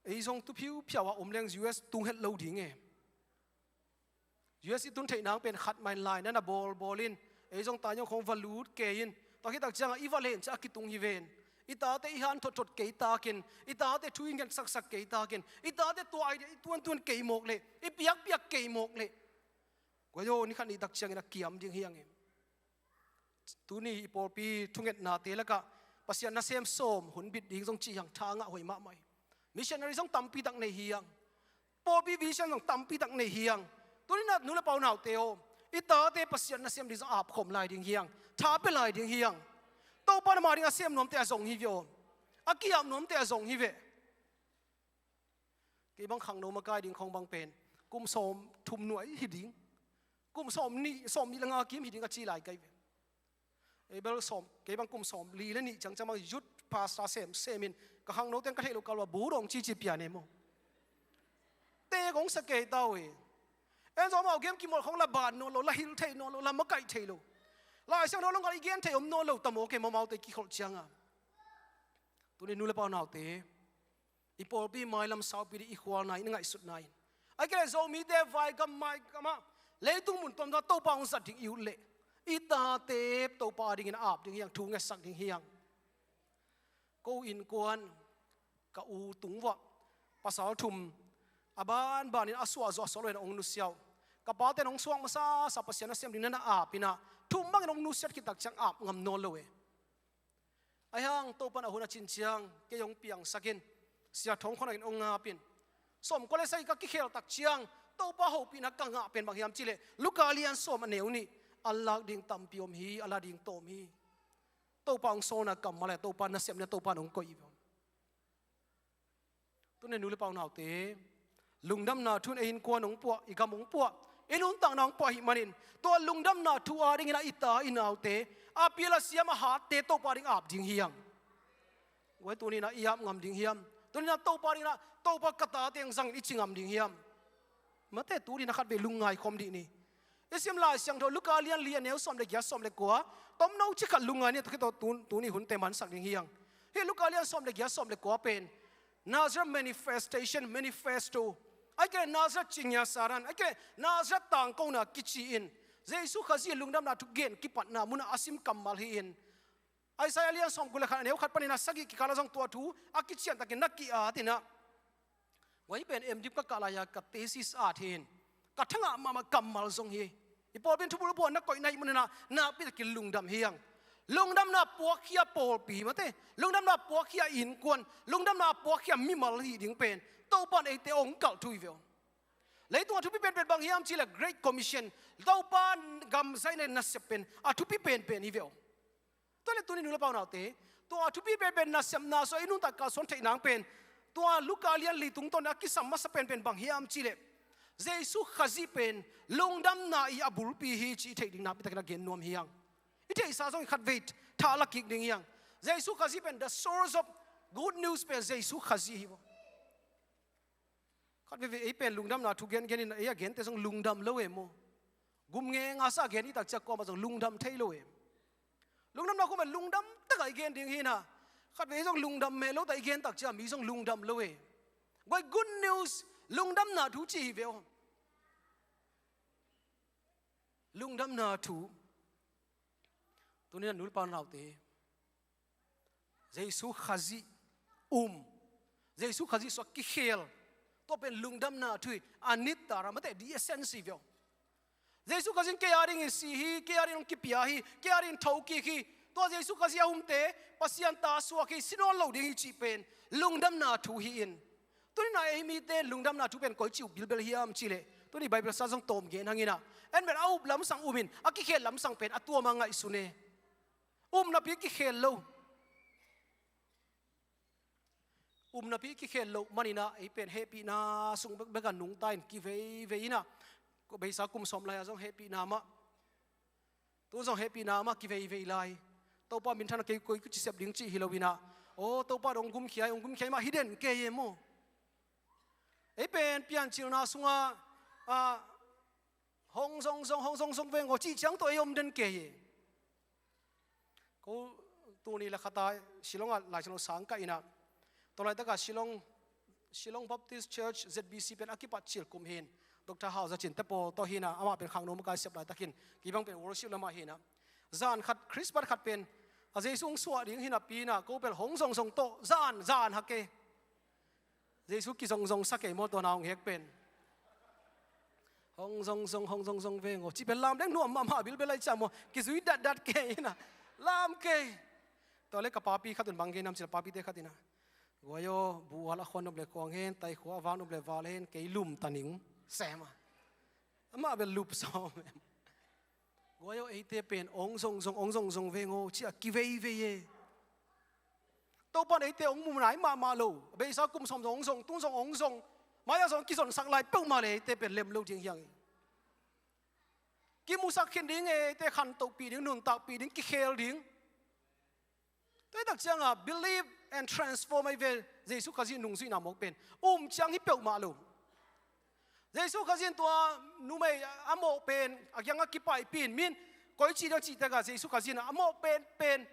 Ei zong tu phiuphiau a om leng U S tung het lo ding e. U S i tun theih nang pen khat mah in lai na na bawlbawl in, ei zong tainawng khawng va lut kei in, tua khit tak ciangah i va len ciah a kitung hi ven. I tate i hanthawn thot kei takin, i tate thu i ngetsaksak kei takin, i tate tua idea i tuantuan kei mawk leh, i piakpiak kei mawk leh, guai aw, ni khat ni tak ciangin a kiam ding hi hang e. Tuni i pawlpi thungetnate lakah Pasian nasem sawm hun bit ding zong ci hi hang, tha ngah huai mahmah hi. Missionary zong tampi tak nei hi hang. Pawlpi vision zong tampi tak nei hi hang. Tuni-in ah nu le pa unaute aw, i tate Pasian nasem ding zong apkhawm lai ding hi hang. Tha pia lai ding hi hang. Topa na mah ding a sem nuamte a zong hi ve aw. A ki-ap nuamte a zong hi ve. Kei bang khangno makai ding khawng bang pen kum sawmthum nuai hi ding, kum sawmnih, sawmnih le nga kim hi ding a ci lai ka hi ve. Ei bel sawm, kei bang kum sawmli le nih ciangciang bang youth pastor semsem in, ka khangno teng ka theih loh kal uh a bu dawng cici pian e maw. Te kong sa kei ta uh e. En zong amau game kimawlh khawng la ban nawn lo, la hilh theih nawn lo, la makaih thei lo. Lai Siangtho lo ngal i gen theih om nawn lo ta maw, kei mamaute kikholh ciangin. Tuni nu le pa unaute, i pawlpi mailam saupi ding i khualna in, i ngaihsutna in, ahih kei leh Zomite vaigam maigamah leitung mun tuamtuamah Topa hong zat ding i ut leh, i tate Topa adingin a ap ding hi hang, thu ngetsak ding hi hang. Ko innkuan, ka u tung vuah pasal thum a banbanin a suah zawh a suah loin a hong nusia uh. Ka pate nong suak masasa Pasian nasem ding na na ap in ah, thum bangin hong nusiat khit tak ciang ap ngam nawn lo e. Ahi hang Topa in a hun a cin ciang kei hong piangsak in, Sia Thong Khon Hakin hong ngap in, sawmkua le sagih ka kikhel tak ciang Topa hopihna ka ngah pen bang hiam cih leh Luka lian sawm a neu nih, a lak ding tampi om hi, a la ding tawm hi. Topa hong sawlna kammal e, Topa nasem ding a Topa in hong koih hi ve. Tuni nu le pa unaute, lungdamna thu in ei innkuan hong puah, i gam hong puah, i nuntakna hong puah ahih manin, tua lungdamna thu adingin ah i ta i naute, a pial a siam a hatte Topa ding ap ding hi hang. Guai, tuni in ah i ap ngam ding hiam? Tuni in ah Topa dingin ah, Topa, ka tate hong zang in, i ci ngam ding hiam? Mate, tuni in ah khatvei lungngai khawm dih ni. I sim Lai Siangtho Luka lian li a neu sawm le giat, sawm le kua, tomno ci khat lungngai ni, tua khit tawh tu, tuni hunte mansak ding hi hang. Hih Luka lian sawm le giat, sawm le kua pen Nazareth manifestation, manifesto, ahih kei leh Nazareth cingngia saran, ahih kei leh Nazareth tangkona kici in, Jesu Khazih lungdamna thu gen kipatna munah a sim kammal hi in, Isaiah lian sawmkua le khat a neu khat panin a sagih kikal ah zong tua thu a kician takin na ki-at in ah, guai, hih pen M.Div ka kah lai-a ka thesis at hi in, ka thangah mahmah kammal zong hi. I pawlpi in thubulphuh na koihna ahih manin ah nakpi takin lungdam hi hang. Lungdamna puakkhia pawlpi, mate, lungdamna puakkhia innkuan, lungdamna puakkhia mimal hih ding pen Topa in eite hong kalh thu hi ve aw. Leitungah a thupi penpen bang hiam cih leh Great Commission, Topa gam zaihna nasep pen a thupi penpen hi ve aw. Tua leh tuni nu le pa unaute, tua a thupi penpen nasepna sua i nuntak kalsuan theih nang pen, tua Luka lian li tungtawn a kisam masa penpen bang hiam cih leh Jesu Khazih pen lungdamna i a bulpi hi cih i theih ding nakpi takin a gen nuam hi hang. I theihsa zong i khatvei tha la kik ding hi hang. Jesu Khazih pen, the source of good news pen Jesu Khazih hi ve aw. Khat veivei ei pen lungdamna thu gengen in ei a gente zong lungdam lo e maw. Gum ngenga sa gen i tak ciang kuamah zong lungdam thei lo e. Lungdamna khuamen lungdam takah i gen ding hi na. Khat vei ei zong lungdam meh lo ta i gen tak ciang mi zong lungdam lo e. Guai, good news, lungdamna thu ci hi ve aw. Lungdamna thu. Tuni na nu le pa unaute, Jesu Khazih um, Jesu Khazih sua kikhel, tua pen lungdamna thu hi. A nittara, mate, the essence hi ve aw. Jesu Khazih in kei a dingin si hi, kei a dingin hong kipia hi, kei a dingin thokik hi. Tua Jesu Khazih a umte Pasian ta suak hi, si nawn lo ding hi cih pen lungdamna thu hi in. Tuni na ei mite lungdamna thu pen koici up bilbel hiam cih leh, tuni Bible sa zong tawm gen hang in ah, en bel a up lamsang um in, a kikhel lamsang pen a tuam a ngaihsun e. Umnapi kikhel lo. Umnapi kikhel loh manin ah ei pen hehpihna sung bekbek a nungta in kiveivei in ah, beisa kum sawm lai-a zong hehpihna mah, tu zong hehpihna mah kiveivei lai. Topa minthanna kei koi kici sep ding cih hi lo in ah, aw, Topa in hong gumkhia hi, hong gumkhia hi mah hi den kei e maw. Ei pen piancilna sungah, ah, hong zongzong, hong zongzong veng aw cih ciang tawh ei om den kei e. Ko tuni le khata Shillong ah Lai Siangtho sang ka in ah, tua laitakah Shillong, Shillong Baptist Church Z B C pen a kipat cil kum hi in, Doctor Hau Za Cin te pawl tawh hi in ah, amah pen khangno makai sep laitakin, kibang pen worship lamah hi in ah, zan khat, Christmas khat pen a Jesu hong suah ding hi napi in ah, ko pen hong zongzong tawh zan, zan hak e. Jesu kizongzong sa kei maw, tua na hong hek pen. Hong zongzong, hong zongzong veng aw cih pen lam deng nuam mahmah bilbel lai ciang maw, kizui datdat kei in ah, lam kei. Tua leh ka papi khat un bang gen hiam cih leh, papite khat in ah, guai aw, buhal a khua nop leh khuang hen, taikhua a vak nop leh val hen, kei lum ta ning, sem a. Amah bel lup sawm em. Guai aw, eite pen hong zongzong, hong zongzong veng aw ci-a kiveivei e. Topa in eite hong mu nai mahmah lo. Beisa kum sawm zong hong zong, tung zong hong zong. Mai-ah zong kizonsak lai peuhmah leh eite pen lem lo ding hi hang e. Kimusak khin ding e, eite khantohpih ding, nuntakpih ding, kikhel ding. Tua hi tak ciangah believe and transform ahi ve, Jesu Khazih nungzuihna mawk pen. Um ciang hi peuhmah lo. Jesu Khazih in tua numei a mawh pen a kiangah kipaipih in, min koici ding cih tekah Jesu Khazih in a mawh penpen,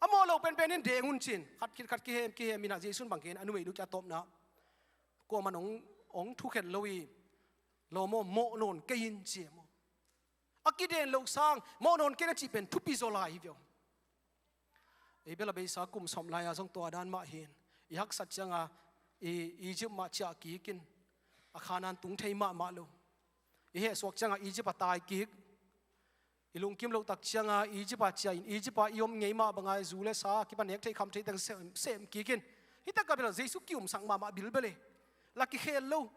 a mawh lo penpen in deng un ci-in, khat khit khat kihem kihem in ah, Jesu in bang gen a, numei nu kiang a tawpna, kuamah in hong, hong thukhen lo hi. Lawm aw, mawh nawn kei in ci e maw. A kiden loh sang mawh nawn kei na cih pen thupi zaw lai hi ve aw. Ei bel a beisa kum sawm lai-a zong tua dan mah hi in, i haksat ciangah i Egypt mah ciah kik in, a Khanaan tung thei mahmah lo. I hehsuak ciangah Egypt ah tai kik. I lungkim loh tak ciangah Egypt ah ciah in, Egypt ah i om ngei mah bangah zu le sa kipan nek theih kham theih teng sem, sem kik in. Hi takah bel Jesu ki-umsak mahmah bilbel e. La kikhel lo.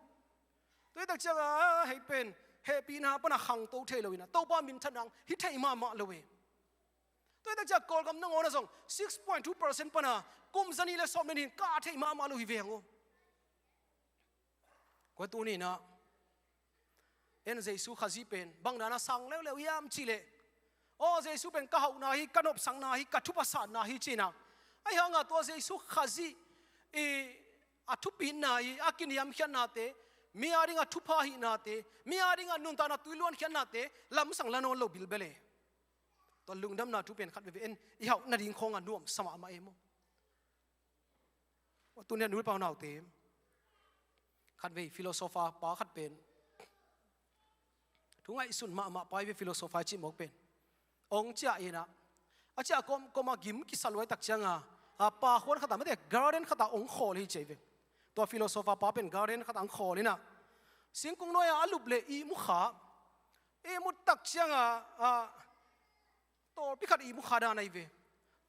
Tua hi tak ciangah hei pen hehpihna panah khangto thei lo in ah Topa minthanna hi thei mahmah lo e. Tua hi tak ciangah Kawlgam nangawn ah zong six point two percent panah kum zanih le sawm le nih in kah thei mahmah lo hi veng aw. Kua tuni in ah en Jesu Khazih pen bang dan a sang leuleu hiam cih leh, aw Jesu pen ka hauhna hi, ka nopsakna hi, ka thupha satna hi ci-in ah. Ahi hangah tua Jesu Khazih i a thupitna hi, a kiniamkhiatnate, mi a dingah thupha hihnate, mi a dingah nuntakna tui luankhiatnate lamsang la nawn lo bilbel e. Tua lungdamna thu pen khat veve en i hauh nading khawngah nuamsa mahmah e maw. Tuni a nu le pa unaute, khatvei philosopher pa khat pen, thu ngaihsun mahmah pa hi ve philosopher i cih mawk pen. Ong ciah in ah, a ciah kawm, kawmkawm a gim kisa luai tak ciangah, a, pa khuan khatah mate garden khatah ong khawl hi ci hi ve. Tua philosopher pa pen garden khatah ong khawl in ah, singkung nuai-ah a lup leh ihmu kha. Ihmu tak ciangah, a, tawlpi khat ihmu kha dan ahi ve.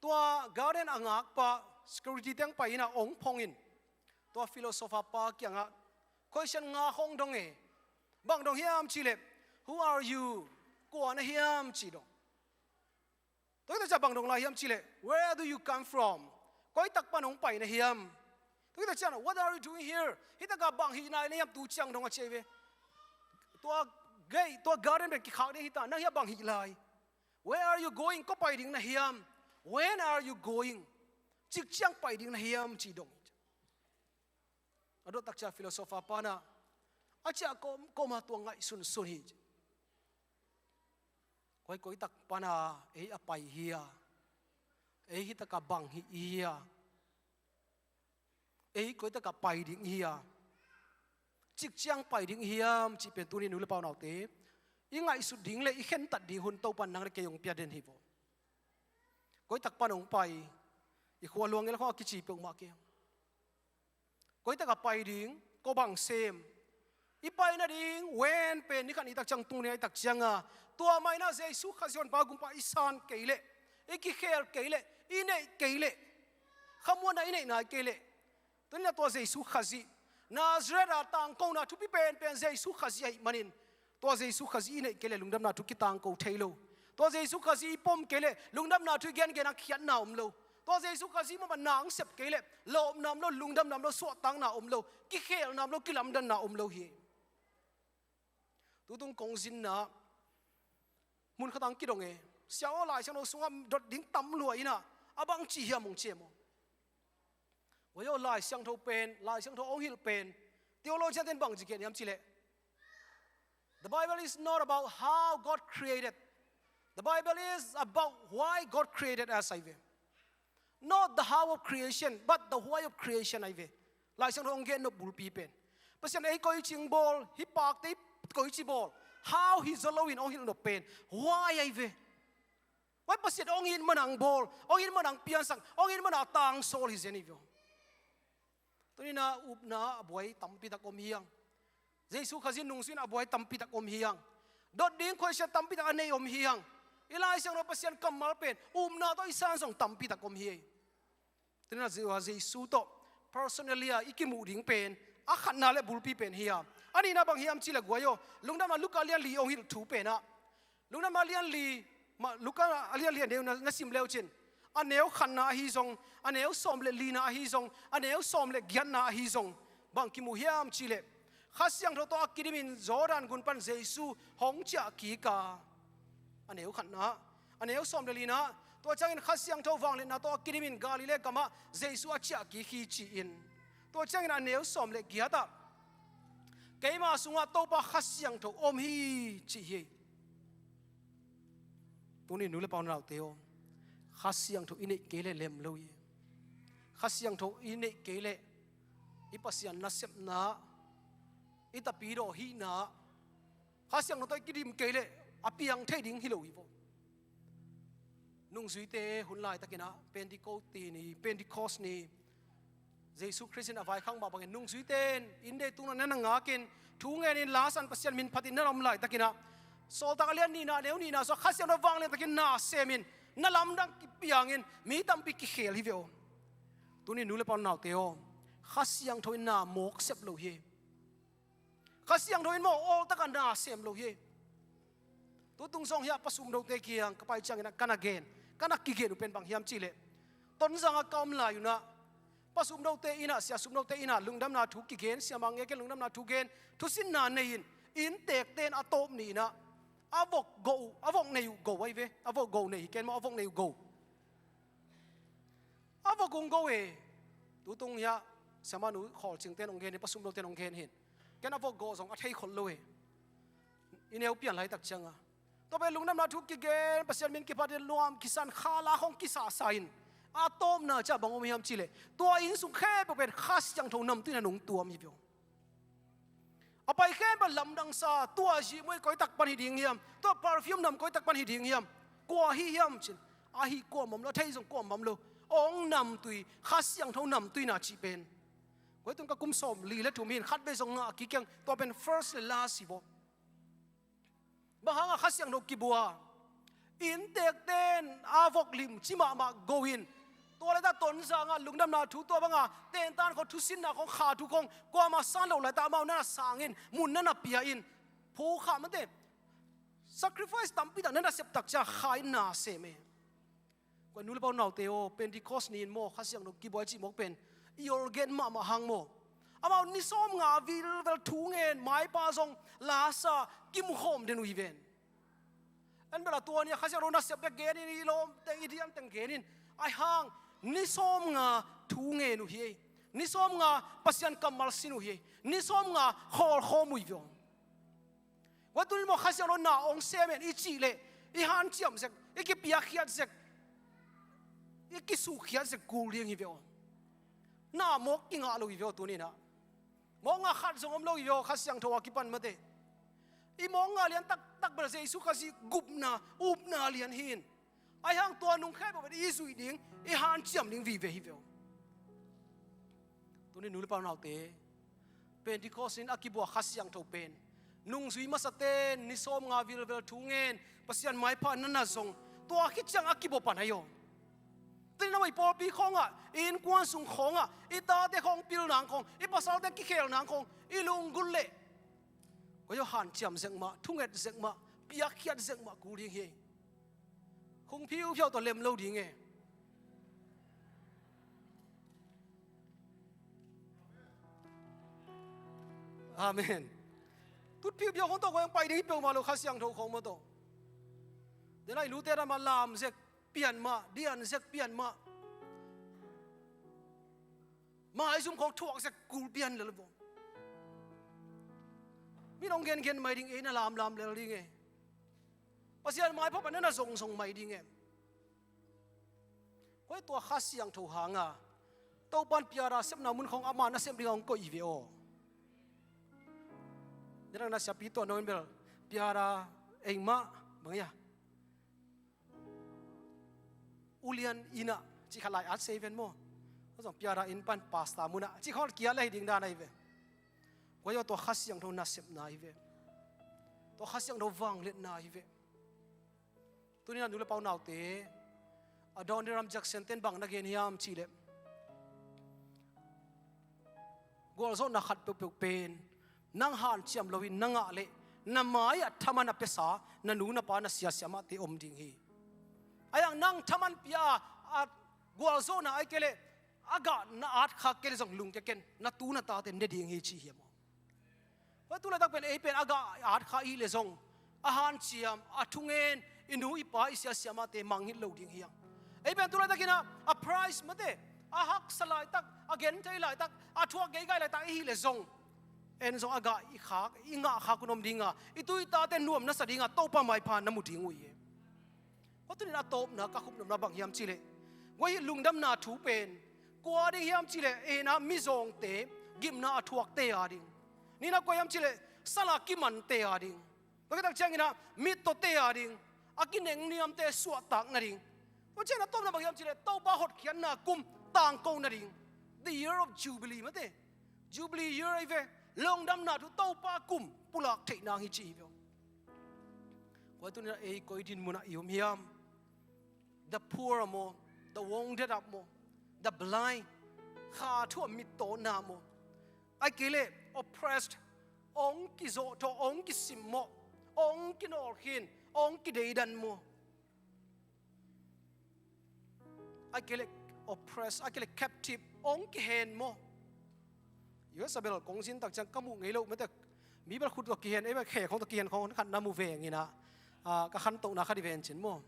Tua garden a ngakpa security teng pai in ah ong phong in, tua philosopher pa kiangah question nga khawng dong e. Bang dong hiam cih leh, "Who are you?" Kua na hiam ci dong. Tua hi tak ciah bang dong lai hiam cih leh, "Where do you come from?" Koi tak pan hong pai na hiam? Tua hi tak ciah, "What are you doing here?" Hi takah bang hih nai na hiam tu ciang dong a ci hi ve. Tua gei, tua garden pen kikhak ding hi ta, nang hiah bang hih lai? "Where are you going?" Kua pai ding na hiam? "When are you going?" Cik ciang pai ding na hiam ci dong. A dot tak ciah philosopher pa in ah, a ciah kawm, kawmkawm a tua ngaihsunsun hi. Koi, koi tak pan a ei a pai hia? Ei hi takah bang hi hia? Ei koi takah pai ding hia? Cik ciang pai ding hiam cih pen tuni nu le pa unaute, i ngaihsut ding le i khentat ding hun Topa in nang le kei hong pia den hi vaw. Koi tak pan hong pai, i khua luang el khawng a kici peuhmah kei. Koi takah pai ding, kua bang sem? I pai nading when pen ni khat ni tak ciang tung ni tak ciangah, tua mah in ah Jesu Khazih Honpa Gumpa i san kei leh, i kikhel kei leh, i neih kei leh, khamuanna i neih nai kei leh, tuni in ah tua Jesu Khazih, Nazareth a tangkona thupi penpen Jesu Khazih ahih manin, tua Jesu Khazih i neih kei leh lungdamna thu kitangko thei lo. Tua Jesu Khazih i pom kei leh lungdamna thu i gengen a khiatna om lo. Tua Jesu Khazih mahmah na hong sep kei leh lawpna om lo, lungdamna om lo, suahtakna om lo, kikhelna om lo, kilamdanna om lo hi. Tutung kong zinna mun khatah hong kidong e. Sia aw, Lai Siangtho sungah dot ding tam lua in ah, a bang ci hiam hong ci e maw. Guai aw, Lai Siangtho pen, Lai Siangtho hong hilh pen theologian ten bang ci gen hiam cih leh, the Bible is not about how God created. The Bible is about why God created us, ahi ve. Not the how of creation, but the why of creation, ahi ve. Lai Siangtho hong gen nop bulpi pen, Pasian ei koici hong bawl, hih pakte koici bawl, how hi zaw loin hong hilh nop pen why, ahi ve. Why Pasian hong it man a hong bawl, hong it man a hong piansak, hong it man a tangsawl hi zen hi ve. Tuni in ah upna a buai tampi tak om hi hang. Jesu Khazih nungzui in a buai tampi tak om hi hang. Dot ding question tampi tak a nei om hi hang. I Lai Siangtho Pasian kammal pen upna tawh i san zong tampi tak om hi. Tuni in ah Je-, Jesu tawh personally a i kimuh ding pen a khatna le bulpi pen hi a. A nihna bang hiam cih leh guai aw, Lungdamna Luka lian li hong hilh thu pen ah, Lungdamna lian li, ma, Luka a lian li a neu na, na sim leu cin, a neu khatna ahi zong, a neu sawm le lina ahi zong, a neu sawm le giatna ahi zong, bang kimu hiam cih leh, Kha Siangtho tawh a kidimin Jordan gun pan Jesu hong ciah kik a. A neu khatna, a neu sawm le lina, tua ciangin Kha Siangtho vangliatna tawh a kidimin Galilee gamah Jesu a ciah kik hi ci-in, tua ciangin a neu sawm le giatah, keima sungah Topa Kha Siangtho om hi ci hi. Tuni nu le pa unaute aw, Kha Siangtho i neih kei leh lem lo hi. Kha Siangtho i neih kei leh i Pasian nasepna, i tapidawh hihna, Kha Siangtho tawh i kidim kei leh a piang thei ding hi lo hi vaw. Nungzuite hun laitakin ah Pentecost ni, Pentecost ni, Jesu Khrist in a vaikhak mah bangin nungzuite in inn deitung na na ngakin Thu ngenin la san Pasian min phatin na lam laitakin ah, Sawltak a lian nihna, neu nihna sungah Kha Siangtho vangliantakin na semin, na lamdang kipiangin mi tampi kikhel hi ve aw. Tuni nu le pa naute aw, Kha Siangtho in na mawk sep lo hi. Kha Siangtho in maw, awltakah na sem lo hi. Tutung zong hiah Pa Sum Dote kiang ka pai ciangin ah ka na gen, ka na kigen uh pen bang hiam cihleh, Tonzang ah ka om lai un ah, Pa Sum Dote in ah, Sia Sum Dote in ah lungdamna thu kigen, Sia Mang Nge Ken lungdamna thu gen, thusinna nei in, innteekte in a tawp ni in ah, a vok go uh, a vok nei uh go ahi ve, a vok go nei hi ken maw, a vok nei uh go. A vok hong go e. Tutung hiah Sia Manu Khawl Cingte in hong gen hi, Pa Sum Dote in hong gen hi. Ken a vok go zong a thei khol lo e. I neu pian laitak ciangah, tua pen lungdamna thu kigen, Pasian min kiphatin nuam kisan, kha la khong kisasa in, a tawpna ciah bang om hiam cihleh, tua inn sung khempeuh pen Kha Siangtho namtui in ah nong tuam hi ve aw. A pai khempeuh lamdangsa, tua zihmuai koi tak pan hi ding hiam, tua perfume nam koi tak pan hi ding hiam, kua hi hiam cin, ahi kuamah om lo, a thei zong kuamah om lo. Hong namtui, Kha Siangtho namtui na cih pen, koi tun ka kum sawmli le thum hi in, khatvei zong ngah kik keng, tua pen first le last hi vaw. Bang hangah Kha Siangtho kibua? Innteekte in a vok limci mahmah go in, tua laitak Tonzang ah lungdamna thu tua banga tentan khong, thusinna khong, kha thu khong, kuamah san loh laitak amau na na sang in, mun na na pia in, phu kha mate, sacrifice tampi tak na na sep tak ciah kha in na sem e. Kua nu le pa naute aw, Pentecost ni in maw Kha Siangtho kibua i cih mawk pen i olgen mahmah hang maw. Amau ni sawmnga vilvel thu ngen, maipha zong la sa, kimukhawm den uh hi ven. En bel a tua ni a Kha Siangtho nasep bek gen in, i lawm teng, i diam teng gen in, ahi hang ni sawmnga thu ngen uh hi ei. Ni sawmnga Pasian kammal sin uh hi ei. Ni sawmnga khawlkhawm uh hi ve aw. Tua tuni maw Kha Siangtho na hong sem hen i cih leh, i hanciam zek, i kipiakkhiat zek, i kisukkhiat zek kul ding hi ve aw. Na mawk kingah lo hi ve aw tuni in ah. Mawk ngah khat zong om lo hi ve aw, Kha Siangtho a kipan mate. I mawk ngah lian taktak bel Jesu Khazih gupna, upna lian hi in. Ahi hang tua nung khempeuh pen i zuih ding, i hanciam ding vive hi ve aw. Tuni nu le pa naute, Pentecost in a kibua Kha Siangtho pen, nungzui masate ni sawmnga vilvel thu ngen, Pasian maipha na na zong, tua khit ciang a kibua pan ahi aw. Tuni na mei pawlpi khawngah, i innkuan sung khawngah, i tate khawng pil nang khawng, i pasalte kikhel nang khawng i lunggulh leh, koi aw, hanciam zek mah, thunget zek mah, piakkhiat zek mah kul ding hi ei. Khung phiuphiau tawh lem lo ding e. Amen. Tut phiuphiau khong tawh koi hong pai ding hi peuhmah lo, Kha Siangtho khong maw tawh. Denai lute ram ah lam zek pian mah, dian zek pian mah. Maizum khong thuak zek kul pian lel vong. Mi nong gengen mai ding, ei na lamlam lel ding e. Pasian maipha pan na na zongzong mai ding e. Koi tua Kha Siangtho hanga Topan piara sepna mun khong ama na sep ding a hong koih hi ve aw. Nidang na siapi tua no in bel piara ei mah bang ia. Ulian inn ah cih khat lai at sei ven maw. Kua zong piara inn pan pasta mun ah cih khawng kia lei ding dan ahi ve. Kua zong tua Kha Siangtho nasepna ahi ve. Tua Kha Siangtho vangliatna ahi ve. Tuni na nu le pa naute, Adoniram Judson ten bang na gen hiam cihleh, gualzawhna khat peuhpeuh pen nang hanciam loin na ngah leh na mai-ah thaman a piasa na nu na pa na sia siamahte om ding hi. Ahi hang nang thaman pia a gualzawhna ahi kei leh a gah na at khak kei leh zong lungkia ken, na tu na tate ne ding hi ci hiam aw. Hoi tu laitak pen ei pen a gah at kha i hih leh zong a hanciam, a thungen, i nu i pa i sia siamahte mangngilh lo ding hi hang. Ei pen tu laitakin ah a price mate, a haksa laitak, a genthei laitak, a thuak geigai laitak i hih leh zong, en zong a gah i khak, i ngah khak un om dinga, i tu i tate nuam na sa dinga Topa maipha na mu ding uh hi. Hua tunin a tawpna ka khupnopna bang hiam cihleh, hua hi lungdamna thu pen kua ding hiam cihleh, en ah mizawngte, gimna a thuakte a ding. Nihna kua hiam cihleh, sal a kimante a ding. Tua khit tak ciangin ah mittawte a ding, a kinengniamte suahtak nading. Tua ciangin a tawpna bang hiam cihleh, Topa hotkhiatna kum tangko nading. The year of Jubilee mate. Jubilee year ahi ve. Lungdamna thu Topa kum pulak theih nang hi ci hi ve aw. Kua tuni-in ei koi din munah i om hiam? The poor maw, the wounded up maw, the blind, kha thu a mittawna maw, ahih kei leh oppressed, ong kizawhthawh, ong kisimmawh, ong kinawlkhin, ong kideidan maw, ahih kei leh oppressed, ahih kei leh captive, ong kihen maw? U S a bel kong zin tak ciang ka muh ngei lo, mate, mi bel khut tawh kihen, ei bel khe khong tawh kihen khong khat na mu veng in ah, ah, ka khantohna khat hi ven cin maw?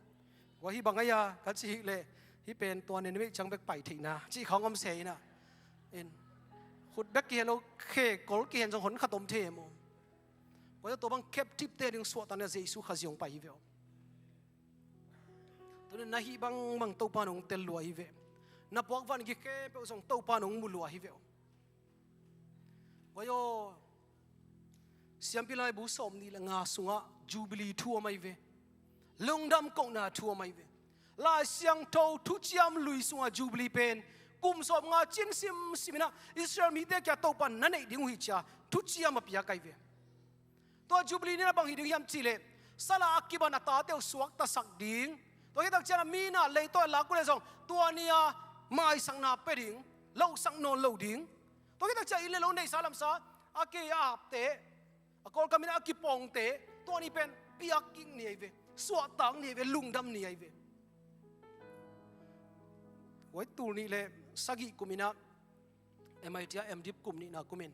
Kua hi bang a hia ka cih leh, hih pen tua Nineveh ciang bek pai theihna cih khong om se in ah, in khut bek kihen lo, khe kol kihen zong hon khat om thei maw? Kua tua bang captive te ding suahtakna Jesu Khazih hong pai hi ve aw. Tuni-in na hih bangbang Topa in hong tel lua hi ve. Na puak van gik khempeuh zong Topa in hong mu lua hi ve aw. Kua aw, Siampi Laibu sawmnih le nga sungah Jubilee thu om ahi ve. Lungdam kohna thu om ahi ve. Lai Siangtho thuciam lui sungah Jubilee pen kum sawmnga cin simsim in ah Israel mite kiang Topa in na neih ding uh hi ci-a thuciam a piak ahi ve. Tua Jubilee ni-in ah bang hi ding hiam cih leh, sala a kiban a tate uh suaktasak ding. Tua khit tak ciang a mi in ah leitaw ah lak uh leh zong tua ni-a maisakna pia ding, lohsak nawn lo ding. Tua khit tak ciang inn le lo neihsa lamsa, a kei a apte, a Kawlkam in a kipawngte, tua ni pen piak kik ni ahi ve, suahtak ni ahi ve, lungdam ni ahi ve. Kua, tul nih le sagih kum in ah M I T ah M.Div kum nihna kum in,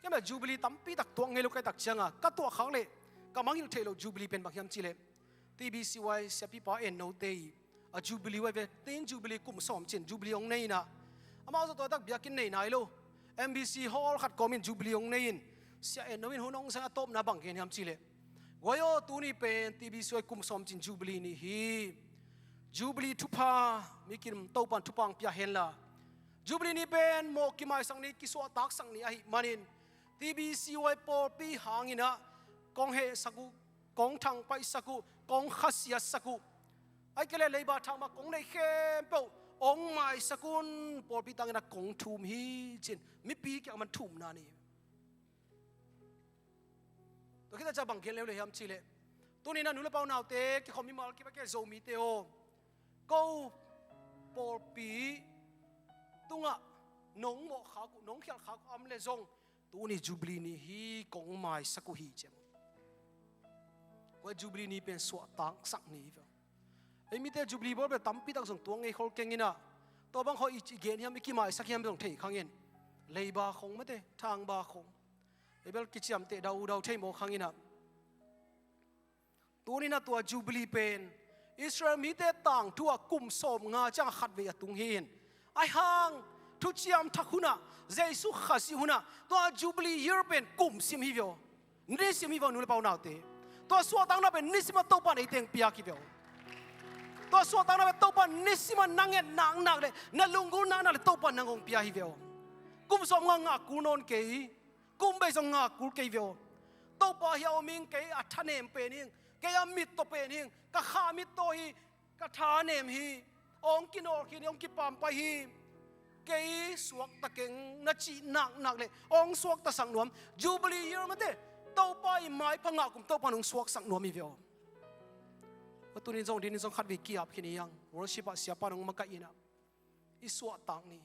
kei bel Jubilee tampi tak tuak ngei lo ka hih tak ciangin, ka tuahkhak leh ka mangngilh theih loh Jubilee pen bang hiam cih leh, T B C Y siapipa En No te ii a Jubilee uh ahi ve. Teen Jubilee, kum sawm cin Jubilee hong nei in ah, amau zong tua tak biakinn nei nai lo, M B C hall khat kawmin Jubilee hong nei in, Sia En No in hun hong zang a tawpna bang gen hiam cih leh, kua aw, tuni pen T B C Y kum sawm cin Jubilee ni hi. Jubilee thupha, mi kim, Topa in thupha hong pia hen la, Jubilee ni pen mawh kimaisak ni, kisuahtaksak ni ahih manin, T B C Y pawlpi hang in ah kong hehsak uh, kong thangpaihsak uh, kong khasiatsak uh, ahih kei leh leiba thak mah kong neih khempeuh hong maisak un, pawlpi tang in ah kong thum hi ci-in mipi kiang mah thumna ni. Tua khit tak ciang bang gen leuleu hiam cih leh, tuni-in ah nu le pa, unaute, kikhawm mimal, kip a kei Zomite aw, ko pawlpi tungah nong mawhkhak uh, nong khialhkhak uh a om leh zong, tuni Jubilee ni hi, kong maisak uh hi ci-a. Kua, Jubilee ni pen suahtaksak ni hi ve aw. Ei mite Jubilee bawl bel tampi tak zong tuak ngei khol keng in ah, tua bang khawng i gen hiam, i kimaisak hiam zong thei kha ing. Leiba khawng, mate, thangba khawng, ei bel kiciamteh daudau thei mawk kha ing in ah. Tuni-in ah tua Jubilee pen Israel mite tangthu ah kum sawmnga ciang khatvei a tung hi-in, ahih hang thuciam thak hun ah, Jesu Khazih hun ah tua Jubilee year pen kum sim hi ve aw. Nisim hi ve aw, nu le pa, unaute. Tua suahtakna pen nisim ah Topa in eite hong piak hi ve aw. Tua suahtakna pen Topa in nisim ah na nget naknak leh na lunggulh naknak leh Topa in nang hong pia hi ve aw. Kum sawmnga ngak kul nawn kei, kum bei zong ngak kul kei ve aw. Topa, hih a om ing, kei a thanem pen hi ing, kei a mittaw pen hi ing, ka kha mittaw hi, ka thanem hi, hong kinawlkhin hi, hong kipampai hi, kei suakta keng, na cih naknak leh hong suaktasak nuam. Jubilee year, mate, Topa ii maipha ngah kum Topa in hong suaksak nuam hi ve aw. Tua tuni-in zong, tuni-in zong khatvei ki-ap khin hi hang. Worship ah siapa in hong makaih in ah, i suahtak ni,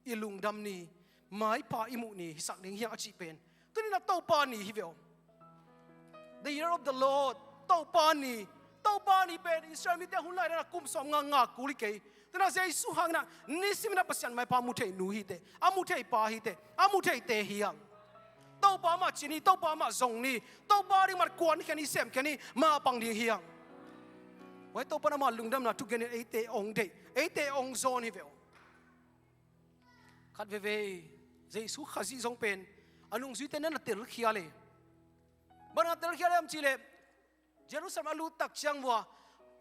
i lungdam ni, maipha i muh ni hisak ding hi hang a cih pen, tuni-in ah Topa ni hi ve aw. The year of the Lord, Topa ni. Topa ni pen Israel mite hun lai-in ah kum sawmnga ngak kul hi kei. Tuni-in ah Jesu hang in ah nisim in ah Pasian maipha mu thei nu hi teh, a mu thei pa hi teh, a mu theite hi hang. Topa mah ci ni, Topa mah zong ni, Topa ding mah kuankhia ni, semkhia ni, mapang ding hi hang. Huai Topa in amah lungdamna thugen in eite hong deih, eite hong zawn hi ve aw. Khat veivei, Jesu Khazih zong pen a nungzuite na na telkhial e. Bang a telkhial hiam cih leh, Jerusalem a lut tak ciang vua,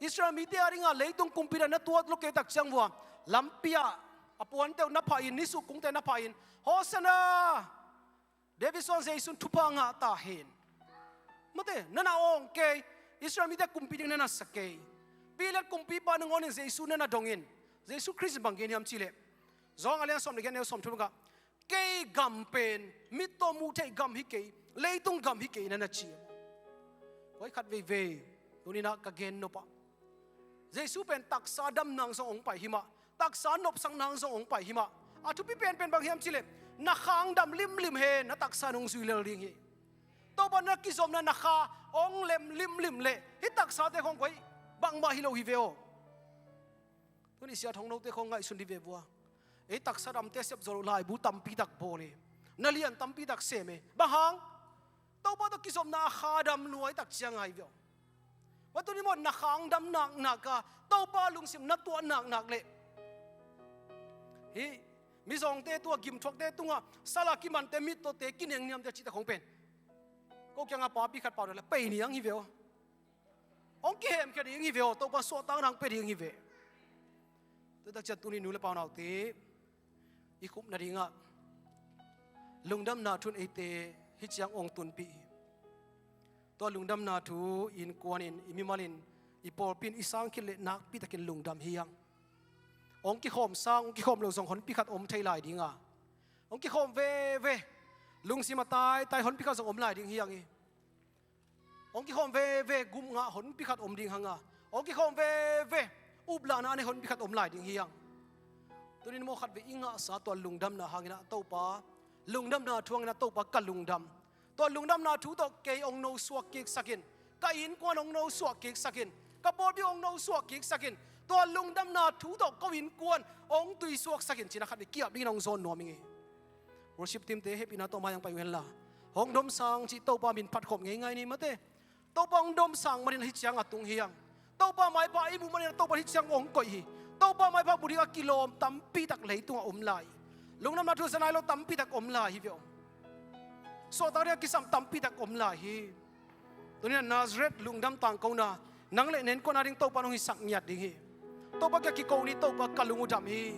Israel mite a dingin leitung kumpi dan na tuat lo kei tak ciang vua, lampi ah a puante uh na phah in, nisuk kungte na phah in, "Hosanna! David suan Jesu in thupha ngah ta hen. Mate, na na awng kei, Israel mite kumpi ding na na sa kei. Pilat kumpipa nangawn in Jesu na na dong in." Jesu Khrist in bang gen hiam cih leh, Johan a lian sawm leh giat, a neu sawmthum kah, Kei gam pen mit tawh muh theih gam hi kei, leitung gam hi kei, na na ci. Koi khat veivei, tuni-in ah ka gen nop ah, Jesu pen taksa damna hang zong hong pai hi mah, taksa nopsakna hang zong hong pai hi mah. A thupi penpen bang hiam cih leh, na kha hong dam limlim hen, na taksa in hong zui lel ding hi. Topa na kizopna, na kha hong lem limlim leh hih taksate khawng koi bangmah hi lo hi ve aw. Tuni siat hong note khawng ngaihsun dih ve vua. Ei taksa damte sep zo loh laibu tampi tak bawl e. Na lian tampi tak sem e. Bang hang? Topa tawh kizopna a kha dam nuai tak ciang a hi ve aw. Tua tuni maw, na kha hong dam naknak a, Topa lungsim na tuah naknak leh, hih mizawngte tungah, gimthuakte tungah, sal a kimante, mittawte, kinengniamte cihte khawng pen, ko kiangah papi khat pau na leh pei ni ang hi ve aw. Hong kihemkhia ding hi ve aw, Topa suahtakna hong pia ding hi ve. Tua tak ciang tuni nu le pa unaute, i khup nadingah lungdamna thu in eite hih ciang hong tunpih hi. Tua lungdamna thu i innkuan in, i mimal in, i pawlpi in i sang khit leh nakpi takin lungdam hi hang. Hong kikhawm sang, hong kikhawm lo zong honpi khat om thei lai ding a, hong kikhawm veve, lungsim a taitai honpi khat zong om lai ding hi hang hi. Hong kikhawm veve, gum ngah honpi khat om ding hang a, hong kikhawm veve, uplahna a nei honpi khat om lai ding hi hang. Tuni-in maw, khatvei i ngahsa tua lungdamna hangin ah, Topa, lungdamna thu hangin ah, Topa, ka lungdam. Tua lungdamna thu tawh kei hong nosuak kiksak in, ka innkuan hong nosuak kiksak in, ka pawlpi hong nosuak kiksak in. Tua lungdamna thu tawh ko innkuan hong tuisuaksak in, ci-in ah khatvei ki-ap dingin hong zawn nuam ing ei. Worship team-te hehpihna tawh mai-ah hong pai uh henla, hong domsang cih Topa min phatkhawm ngeingai ni mate. Topa hong domsang manin hih ciang a tung hi hang. Topa maipha i muh manin Topa hih ciang hong koih hi. Topa maipha muh ding a kilawm tampi tak leitungah om lai hi. Lungdamna thu za nai lo tampi tak om lai hi ve aw. Suahtak ding a kisam tampi tak om lai hi. Tuni-in ah Nazareth lungdam tangkona, nang le na innkuan a ding Topa in hong hisak ngiat ding hi. Topa kiang kiko ni, Topa, ka lung uh dam hi.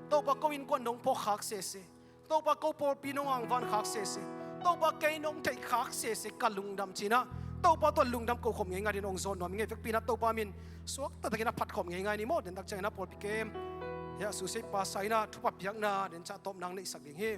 Topa, ko innkuan nong phawk khak sese. Topa, ko pawlpi nong angvan khak sese. Topa, kei nong theih khak sese, ka lungdam, ci-in ah Topa tawh lungdam kokhawm ngeingai dingin hong zawn nuam ing ei. Vekpi-in ah Topa min suak taktakin a phatkhawm ngeingai ni maw. Dentak ciangin ah pawlpi kem, hia, Suseih pa sa-in ah thupha piakna den ciang tawpna hong neihsak ding hi.